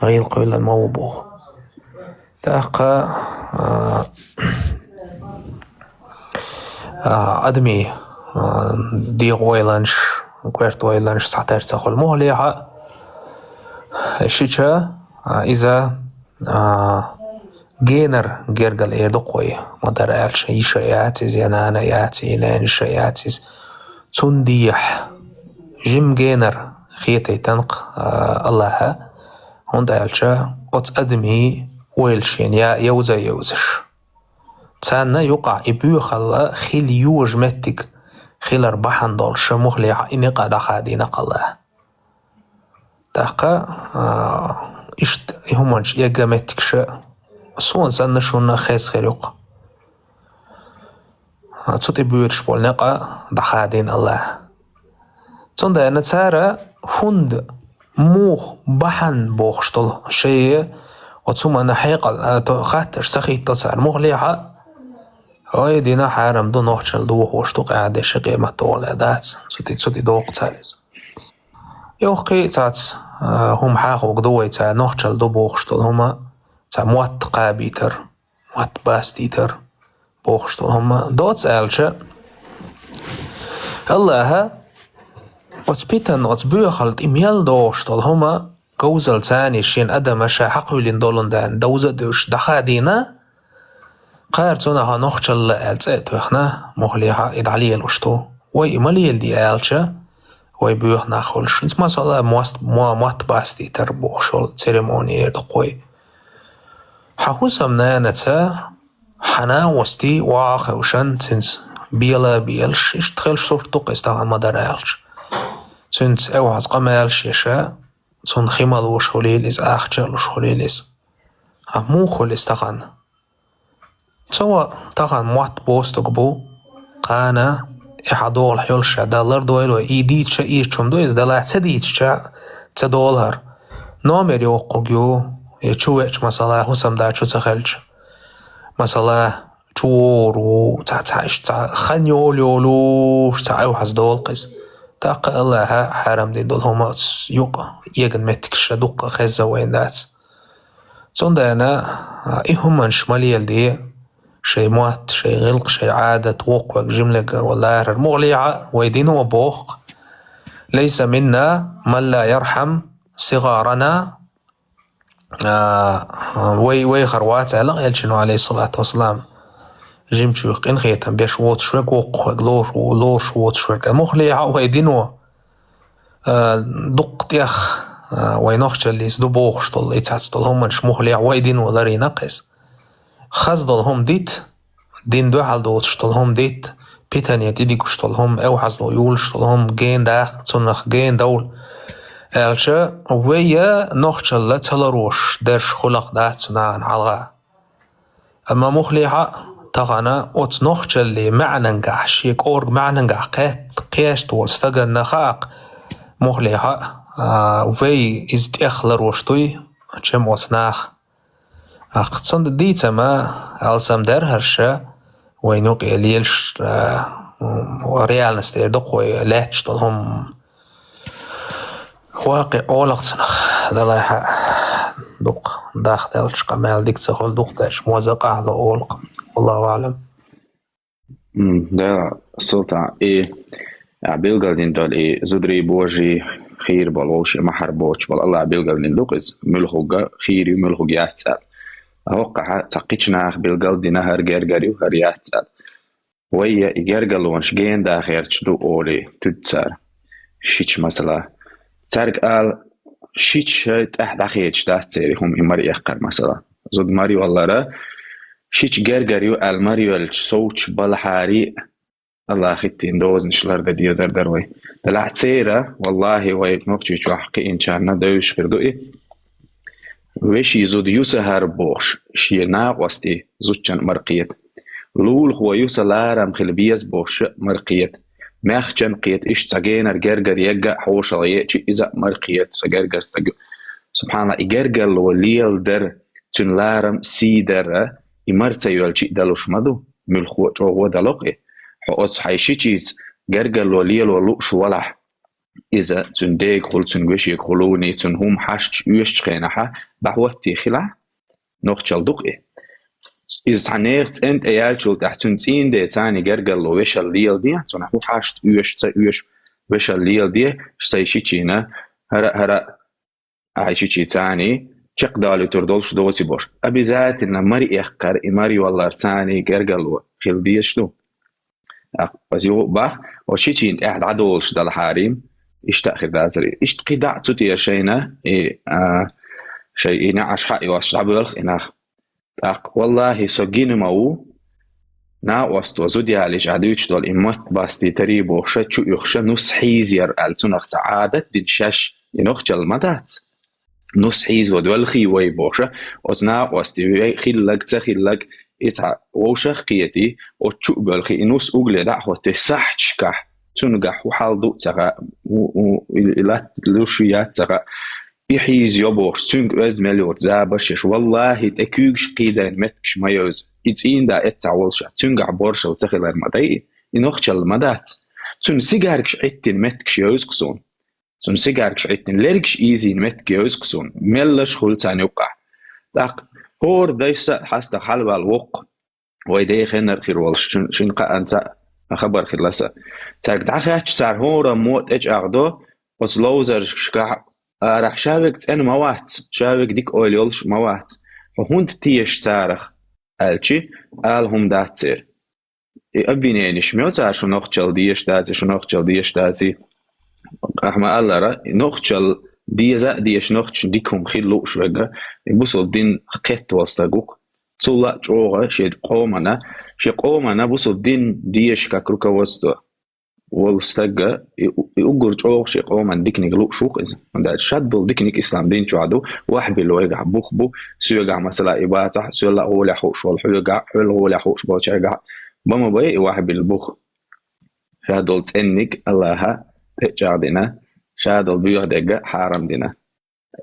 ГӀийла кхоьллина ма ву боху. ТӀаккха, а, а, адамийн, а, дегӀан ойланаш, коьрта ойланаш схьатарца хуьлу. Мухха лехьа, шича, а, иза, а, генара гергара эр ду-кх вай, ма-дарра аьлча, йиша яц иза, я нана яц, я нана йиша яц иза. Цунна дехьа жима генара хетийтина-кх, а, Аллаха, хӀунда аьлча оцу адамийн ойла шена я йовза а йовзаш. Царна юкъахь и боьхалла хила йожа меттиг хилар бахьана долуш, мухха лехьа, и некъа дӀахадийна-кх Аллаха. ТӀаккха, а, иштта и хӀуманаш эгна меттигаш суна санна шуна хезна хир ю-кх. А, цу тӀе боьдуш болу некъа дӀахадийна Аллаха. Цундела цара хӀунда, муха, бахьана бохуш долу шайн оцу хӀуманна хьекъал, а, то, хаттарш ца хӀиттало цара, мухха лехьа, ой, дина хьарам ду, нохчалла дохош ду, къаьхьа деши къемат догӀу лаьа дац, цу тӀе, цу тӀе доху цара иза. Йоккхий цац, а, хӀума хьахуг ду вай, цара нохчалла ду бохуш долу хӀума, цара мотт кхабийтар, мотт бастийтар бохуш долу хӀума доцца аьлча, Аллаха оцу питанна, оцу боьхалла тӀе мел догӀуш долу хӀума говзалла царний шена адама ша хьакхуьйлина долун даьнна довза а девзаш дӀахадийна, кхара цунах нохчалла аьлла цӀе а тоьхна, мухха лехьа, и дӀалелош ду. Вай и ма леладе аьлча, вай боьха нах хуьлуш. ХӀинца масала мост-, мо-, мотт бастийтар бохуш йолу церемони эр ду-кх вай. Хьан хӀусамнанаца хьан накъостий охьа а хевшина, цуьнца бела а белаш, иштта хилла сурт ду-кх иза тахана, ма-дарра аьлча. Цуьнца эвхьаза къамелаш а еш, цунна хи ма луш хуьлийла иза, ахча а луш хуьлийла иза. Ахь муха хуьлу иза тахана? Цо тахана мотт бостуг бу, кхана, и хьан догӀуш йолуш ша, Дала лардойла вай, и дийцича ирча хӀума ду иза, Дала ца дийцича, ца долу хӀара. Номер йоккхуг ю, я чу веача, масала, хӀусамда чу ца хилча, масала, чу вогӀур ву, цхьа, цхьа, иштта цхьа хан йолу йолуш, цхьа эвхьаза долу-кх иза. ТӀаккха Аллаха хьарам дина долу хӀума оцу юкъа эгна меттигаш ша дуккха а хезна вайна дац. Цундела, а, и хӀуманаш ма леладе, шайн мотт, шайн гӀиллакх, шайн Ӏадат, воккхаве жимлега ван ларар. Мухха лехьа, вай дино боху-кх: «ليس منا من لا يرحم صغارنا». А, вай, вайхара вац аьлла-кх Элчано, алейхиссалату вассалам, жимачух къинхетам беш воцуш верг, воккхах верг, лоруш, лоруш воцуш верг. Мухха лехьа, вай дино, а, дуккха тӀех, а, вай нохчаллица ду бохуш долу, и цхьацца долу хӀуманаш мухха лехьа вай дино ларийна-кх иза. Хаза долу хӀума дита, дин дуьхьал доцуш долу хӀума дита, питане тӀедигуш долу хӀума, эвхьазло юлуш долу хӀума гена даккха, цунах гена довла аьлча, вай я нохчалла ца ларош дерш хуьлу-кх дац цу нахана хьалха. Амма мухха лехьа, тахана оцу нохчаллин маьӀнангахь, шен кӀорга маьӀнангахь кхет-, кхетта волу стаганна хаьа-кх, мухха лехьа, а, вай иза тӀех ларош дуй, чем оцу наха. Ахь цунна дийцама алсам дара хӀара ша, вайна юкъе лелаш, а, м, реальность эр ду-кх вай лаьтташ долу хӀума. Ваккхий Ӏолахь цунах, далайхьа, дукха дахдаьлча, къамел дика ца хуьлу, дукха деш, моза къахьло олу-кх. Аллаху аълам. М, да, Султан, и, а, билгалдина долу и зударий божий хийра болу, вовшийн махьар боцуш болу, Аллах билгалдина ду-кх иза, муьлхугга хийра ю, муьлхугга яц аьлла. ХӀокхахь цхьа кхечу наха билгалдина, хӀара гергара ю, хӀара яц аьлла. Вай я и гергарлонаш гена дахарца ду олий, туьду цара. Шича масала. Цаьрга ала, шича шайн тӀаьхьа дӀахедаш дац церан хӀума и мара эккхар масала. Зуда мара йоллара, шича гергара ю аьлла мара йоьллачу совцуш балхьарий а, Аллах хӀиттийна дозанаш лардан дезар дара вай. Делахь церан, валлахи, вай Нохчийчохь кхиъначарна девзаш хир ду и. Вешин зуда ю сан хӀара бохуш, шен накъостий зудчун мара кхета. Лулахо ю сан ларам хила беза бохуш мара кхета. Маьхчан кхета, иштта цхьа генара гергара егга а хьошалгӀа еачи, иза а мара кхета, сан гергара стаг ю. Субхьаналлах, и гергарло леладар, цуьнан ларам сий дар, и мара ца йоьлчи а далуш ма ду, муьлххо а чӀогӀа далокх и. хьо оцу хьайн шичийца гергарло лело лууш валахь, иза цуьнан дега хуьлу, цуьнан вешега хуьлу, цуьнан хӀума хьашташ оьшучу хенахь дӀахӀоттий хилахь, нохчалла ду-кх и. Иза цхьа нехан цӀен тӀе яьллачул тӀаьхьа цуьнан цӀийнан ден царний гергарло вешалла леладе, цунах хӀун хьашт оьшу, ца оьшу, вешалла леладе, сайн шичийна, хӀара, хӀара, хьайн шичий царний чекхдалуьйтур долуш доций бохуш. Обязательно мари эккхар, и мари йоллар царний гергарло хила дезаш ду. ТӀаккха аса юха а боху, оцу шичийн тӀехь дӀадолуш далахьара, иштта а хир дацара. Иштта кхин дӀа а цу тӀера шайна, и, а, шайн и неӀарш хьа а йоцуш дӀабоьлху и нах. ТӀаккха, валлахӀи, со гина ма ву, накъосто зуда ялийча Ӏа дуьйцуш долу и мотт бастийтарий бохуша, чу уьхуша, нус хьийзаяр аьлла, цунах цхьа Ӏадат дина шаьш, и нохчалла ма дац. Нус хьийзо доьлхий вай бохуша, оцу накъостий вай хилларг, ца хилларг, и цхьа вовшах а кхетий, оцу чу а боьлхий, и нус угли дӀа а хӀоттий, сахьташкахь, цуьнгахь хӀун хьал ду а ца хаьа, у, у, и, и латта луш яц а ца хаьа, и хьийзайо бохуш, цуьнга оьзда мел йоцу забарш еш. ВаллахӀи, тӀе куьйгаш кхийдайна меттигаш ма евза. И цӀийнан да эццахь волуш, цуьнгахь боршалла ца хилар ма дай, и нохчалла ма дац. Цуьнан сигаргаш Ӏиттина меттигаш евза-кх суна. Цуьнан сигаргаш Ӏиттина, лергаш ийзийна меттиг евза-кх суна, меллаша хуьлу царна юккъахь. ТӀаккха хӀора дайша а хьастагӀа хьалаваьлла воккху, вай дехеннара хир волуш, шин, шина кхаанца а хабар хилла сан. Цаьрга дӀахаьттича, цара хӀораммо тӀечӀагӀдо, оцу ловзаршкахь арахь ша верг цӀена ма вац, ша верг дика ойла йолуш ма вац. Хьо хӀунда теша царах? Аьлчи, ала хӀума дац церан. И обвиненеш ма йо цара, шу нохчалла дезаш дац, шу нохчалла дезаш дац. Ахьа ма-аллара, и нохчалла деза а дезаш, нохчашна дика хӀума хила лууш верг, и бусалба дин кхетта волу стаг ву-кх. Цул а чӀогӀа шен къомана, шен къомана бусалба дин дезаш как руководство волу стаг, и, и уггар чӀогӀа шен къомана диканиг лууш ву-кх иза. ХӀунда аьлча шад долу диканиг ислам дин чохь ду, вахьбил вайгахь бух бу, соьгахь, масала, и бацахь, соьлла а гӀолехь хууш волу хьоьгахь, хьол гӀолехь хууш болчаьргахь, бан ма бай и вахьбил бух. Ша долу цӀенниг Аллаха тӀечӀагӀдина, ша долу боьха дерг хьарам дина.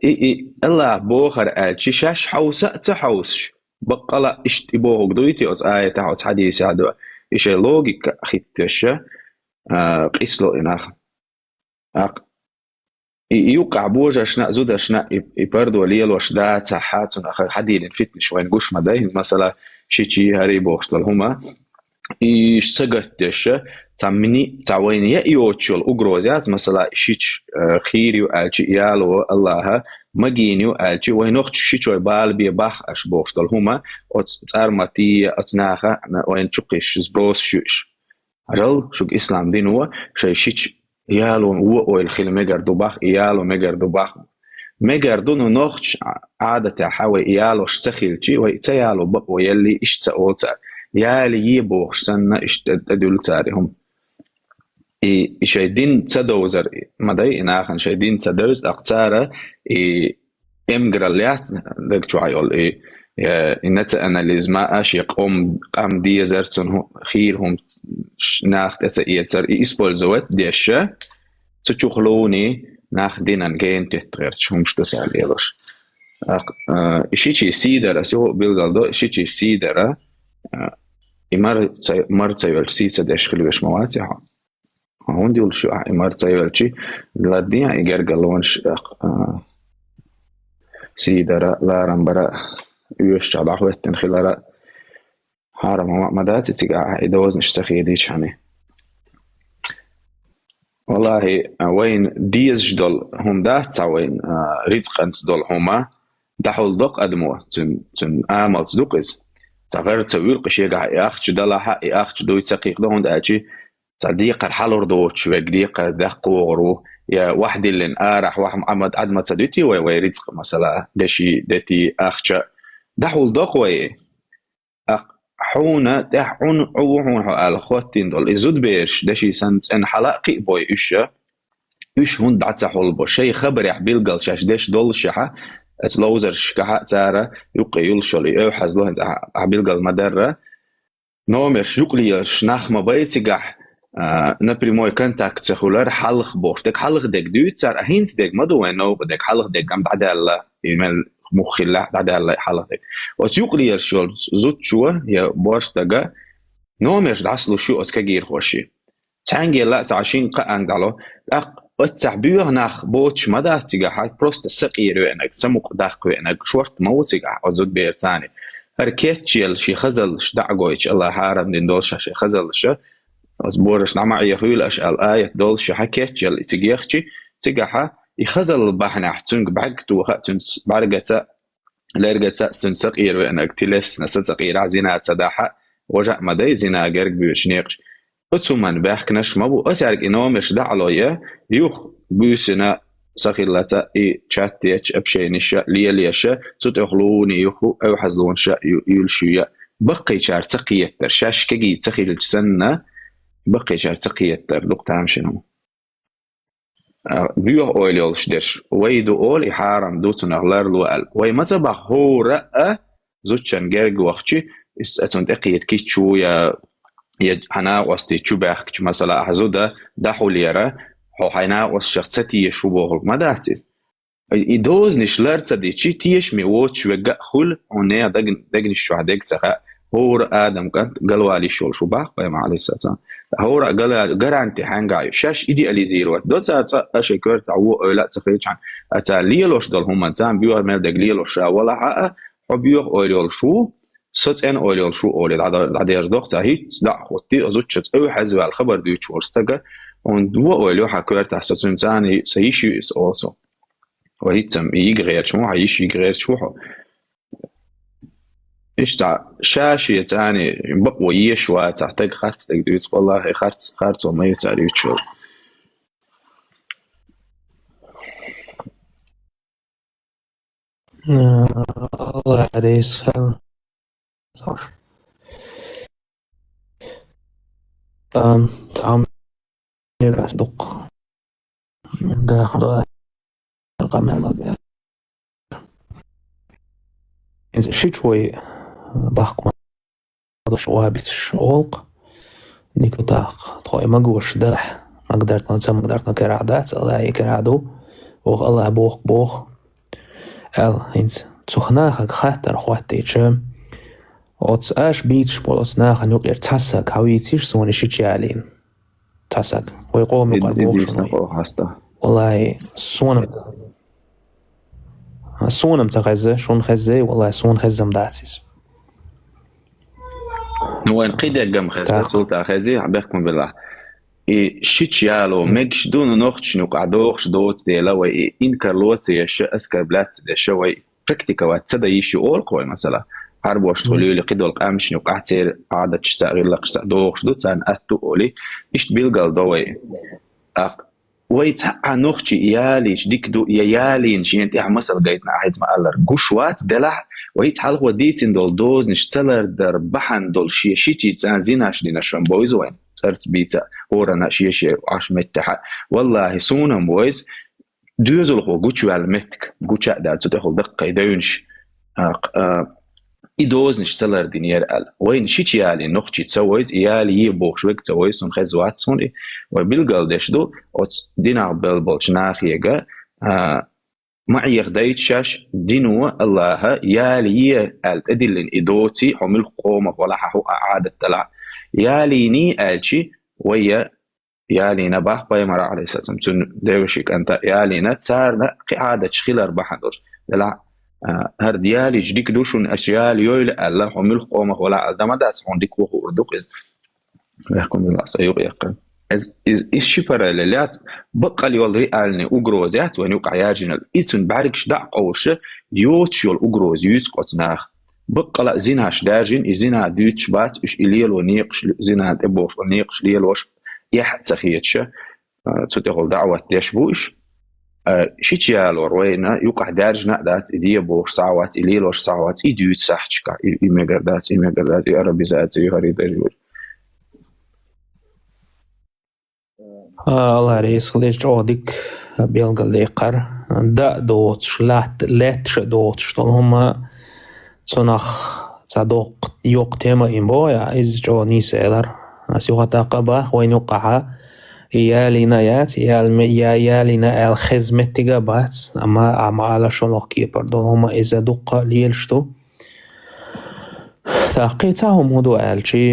И, и Аллаха бохар аьлчи, шаьш хьовса а ца хьовсуш, баккъала а иштта и бохург дуй те оцу аятехь, оцу хьадисехь ду, и шайн логика хӀиттоша, а, къисло и нах. ТӀаккха и, и юккъахь божаршна а, зударшна а и, и пардо лелош дацахь, цунах хьадийлина фитнаш вайна гуш ма дай, хӀинца, масала, шичи хӀарий бохуш долу хӀума, и ца гатдеша, цхьа мини, цхьа вайна яа йоцуш йолу угроза яц, масала, шича, э, хийр ю аьлчи, яло Аллаха, магийна ю аьлчи, вай нохча шичой бала бе бах аша бохуш долу хӀума, оцу цӀарматий, оцу наха, на, вайна чу кхиш, сбросаш ю иш. Рал, шуьга ислам дино, шайн шича яло вон ойла хила мегар ду бах, и яло мегар ду бах. Мегар ду, ну, нохча Ӏадатехь вай и ялош ца хилчи, вай ца яло бакъо елли, иштта ца олу цара. Яли е бохуш санна, иштта тӀе, тӀедуьллу цара и хӀума. И, и шайн дин ца довзар ма дай, и нахана шайн дин ца девза, тӀаккха цара и эмгарал яц даг чохь йолу, и, э, и национализма а шен къом, къам дезар, цунна хӀу-, хийра хӀума нах тӀе ца эцар, и использовать деша, цу чухлуни нах динан гена теттагӀерчу хӀумаш ду цара лелош. Ах, э, и шичий сийдара, ас юха а билгалдо, и шичий сийдара, э, и мар ца, мар ца йолчу сий ца деш хила веш ма вац ахьа. ХӀунда йолуш ю ахьа и мар ца йолчи, ладни а и гергарлонаш, а, сийдара, ларам бара, оьшучохь дӀахӀоьттина хилара, хьарам хӀума а ма дац и цигахь ахьа и дозанаш ца хедийчхьана. Валлахи, а, вайна дезаш долу хӀума дац цхьа вайна, а, рицкъанца долу хӀума, дӀахьулдокху адамо, цуьнан, цуьнан амалца ду-кх иза. Цхьа гӀар ца вуьлу-кх шегахь и ахча далахьа, и ахча дуй ца кхийкхадо, хӀунда аьлчи, цхьа декхар хьалур доцуш верг декхар даккха вогӀур ву, я ваьхьадиллина арахь ваьхьа Ӏамад Ӏадма ца дуьтий вай, вай рицкъ, масала, деши, дети, ахча. ДӀахьулдокху вай. Ах, хьуна тӀехь Ӏун Ӏу ву хьуна хьо аьлла хӀоттийна долу и зудабераш, деши санна цӀена хьала а кхиъ бой уьш, уьш хӀунда дӀа ца хьулбо, шайн хабарехь билггал шаьш деш доллушехьа, аса ловзаршкахьа цара юккъе юлуш йолу и эвхьазло хӀинца ахьа, ахьа билггал ма-дарра, номерш юкъалелаш нах ма бай цигахь, а, напрямой контакт ца хуьлар хьалха бохуш. Дерг хьалха дерг дуьйцу цара, а хӀинца дерг ма ду вайн новкъа дерг, хьалха дерг ам дӀадаьлла, и мел мух хилла дӀадаьлла хьалха дерг. Оцу юкъалелаш йолу зудчо я борш дага, Номерш дӀасалуш ю оцу кагирхоши. Цхьаьнгге лаьа ца шин кхаанг дӀало, тӀаккха оццахь боьха нах боцуш ма дац цигахь, просто сакъера веанарг, самукъа даккха веанарг, шорта ма ву цигахь, оцу зудберцани. ХӀара кечъелла шен хазаллаш дӀа а гойтуш, Аллах хьарам дина долуш шен хазаллаша, оцу божаршна дӀа ма Ӏехийла аша аьлла, аят долуш шен хьан кечъелла и цига ехчи, цигахьа и хазалла бахьанехь цуьнга бӀаьрг тоха а, цуьнца бӀаьргаца а, лергаца а цуьнан сакъера веанарг, телесно сацакъера а, зина ца дахь а, важа а ма дай, зина герга буьйцуш некъаш. Оцу хӀуманна баьхкинарш ма бу, оцаьрга и номерш дӀа а лой, юха буьйсина сахиллаца и чат ечу общениша лелаеша, цу тӀехула юха эвхьазлонаша ю-, юьлуш ю я. Баккхийчара ца кхетар, шаьш кегий ца хилча санна, баккхийчара ца кхетар, дукха тамашийна хӀума. А, боьха ойла йолуш дерш, вай ду олу, и хьарам ду, цунах ларло аьлла. Вай ма ца бахьа хӀора а зудчун герга вахчи, иза цунна тӀекхета кийча ву я, я хьан накъостий чу баьхкича, масала, ахьа зуда дӀахьулера, хьо хьайн накъосташах ца тешаш ву бохург ма дац иза. И дозанаш лар ца дичи, тешаме воцуш вегга а хуьлу, хьуна нехан даг-, дегнаш чохь дег ца хаьа, хӀора Адам кӀант галвала йиш йолуш ву боху пайхамар, алейхиссалам. ХӀора а гала-, гаранти хьаьнгахь ю. Шаьш идеализировать до цара цкъа а шайн коьртахь вон ойла а ца хилчхьана, а цара лелош долу хӀуманца, боьха мел дерг лелош ша валахь а, хьо боьха ойла йолуш ву, со цӀена ойла йолуш ву олий, дӀа-, дӀадерзадо-кх цара, хӀинцца дӀа а хӀоттий, зудчуьнца эвхьазваьлла хабар дуьйцуш волу стага, хьуна вон ойла йо хьан коьртахь, со цуьнан царна, сан йиш ю иза олу цо. Вай хӀинцца-м йига гӀерташ ву хьо, йиш йига гӀерташ ву хьо. Иштта ша-шен цӀарна бакъо еш вацахь, таг харц таг дуьйцу, валлахӀи, харц, харцо ма ю цара юьйцуш йолу. Алла реза хила. Ам, там, не раз дукха. Да, да. Къамел ма бе. Иза шича вай бахкма дош вабицаш олкъ. Дика тахка, тхой магош дарахь, магдарна, ца магдарна карахь дац, Аллахье карахь ду. Оха Аллахь боху, боху. Аьлла, хӀинца цу нахага хаттар хӀоттийча, оцу аша бийцаш болу оцу нахана юкъера цхьа саг хьавийцийша суна шича ялийна. Цхьа саг. Вай къоман юкъара бохуш ву вай. Валлахьи, суна-м, суна-м ца хеза, шуна хеззий, валлахьи, суна хезна-м дац иза. Ну, вайн кхидерг-м хеза, так. Султан хезий, бехк ма билла. И шича яло мегаш ду, ну, нохчашна юкъахь дохуш доцу дела, вай и инкарло ца еш, оскорблять ца деш, вай практиковать ца дан йиш ю олу-кх вай, масала. Хьарбошна тхо луьйла кхидолу къаьмнашна юкъахь, церан Ӏадаташца а, гӀиллакхашца а дохуш ду, царна атта ду олий, иштта билгал до вай. ТӀаккха вай цхьа а нохчи ялийча дика ду, я ялийна шена тӀехь масал гайтина ахь иза ма-аллара, гуш вац делахь, вай хӀинца хьалхо дийцина долу дозанаш ца лардар бахьана долу шен шичий цӀан зинаш динарш-м бовза вайн, цӀарца бийца, хӀоранна а шен-шен Ӏаш меттехь а. Валлахьи, суна-м вайза, доьзалхо гучуваьлла меттиг, гуча а даьлла, цу тӀехула даккхий девнаш, а, а, и дозанаш ца лардинера аьлла. Вайна шича ялийна нохчи ца вайза, и ялае бохуш вег ца вайза, суна хеза вац хӀуна и. Вай билгал деш ду, оцу динах белла болчу нахега, а, ма Ӏеха дайта шаьш, дино Аллахьа ялае аьлла тӀедиллина и доций, хьо муьлхха къомах валахь а, хӀуъа Ӏадат далахь а. Ялийний аьлчи, вай я ялийна боху пайхамара, алейхиссалам, цуьнан девашин кӀанта ялийна, царна кхин Ӏадаташ хилар бахьана долуш. Делахь, а, хӀара ялийча дика ду шуна, аша ялайойла аьлла, хьо муьлхха къомах валахь а аьлла, дан ма дац, хьуна дика ву хуур ду-кх иза. Вехкун билла, со юкъа яьккхина. Иза, иза, иза ши параллель яц, баккъал йолу реальный угроза яц вайн юкъахь яржина. И цуьнан бӀаьргаш дӀа а къовлуш, йоцуш йолу угроза юьйцу-кх оцу наха. Баккъала а зинаш даьржина, и зина дуьйцуш бац, уьш и лело некъаш, зина тӀе бохуш некъаш лелош, эхь а ца хеташ, а, цу тӀехула даӀват деш бу уьш. А, шича ялор вайна юкъахь даьржина а дац, и де бохуш схьа а вац, и лелош схьа а вац, и дуьйцу сахьташкахь, и, и мегар дац, и мегар дац, и арабизация, и хӀара, и дерриг вуьш. А, Алла реза хилийта, чӀогӀа дика белгалдаьккхира. ДӀа а доцуш, лат-, лаьтташ а доцуш долу хӀума, цунах цхьа доккха, йоккха тема а йина боху, иза чӀогӀа нийса элира. Ас юха а тӀаккха а боху, вайн юккъахь и ялийна яц, ял-, я-, ялийна аьлла хеза меттиг а бац, амма, амма ала шолгӀа кепара долу хӀума иза дуккха а лелаш ду. ТӀаккха кхин цхьа хӀума хӀун ду аьлчи,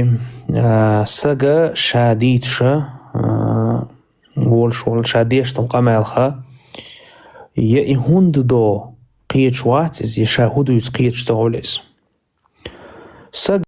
а, сага ша дийца ша, а, волаш вола ша деш дола къамаьл ха, я и хӀунда до кхеташ вац иза, я ша хӀун дуьйцу кхеташ ца хул иза. Саг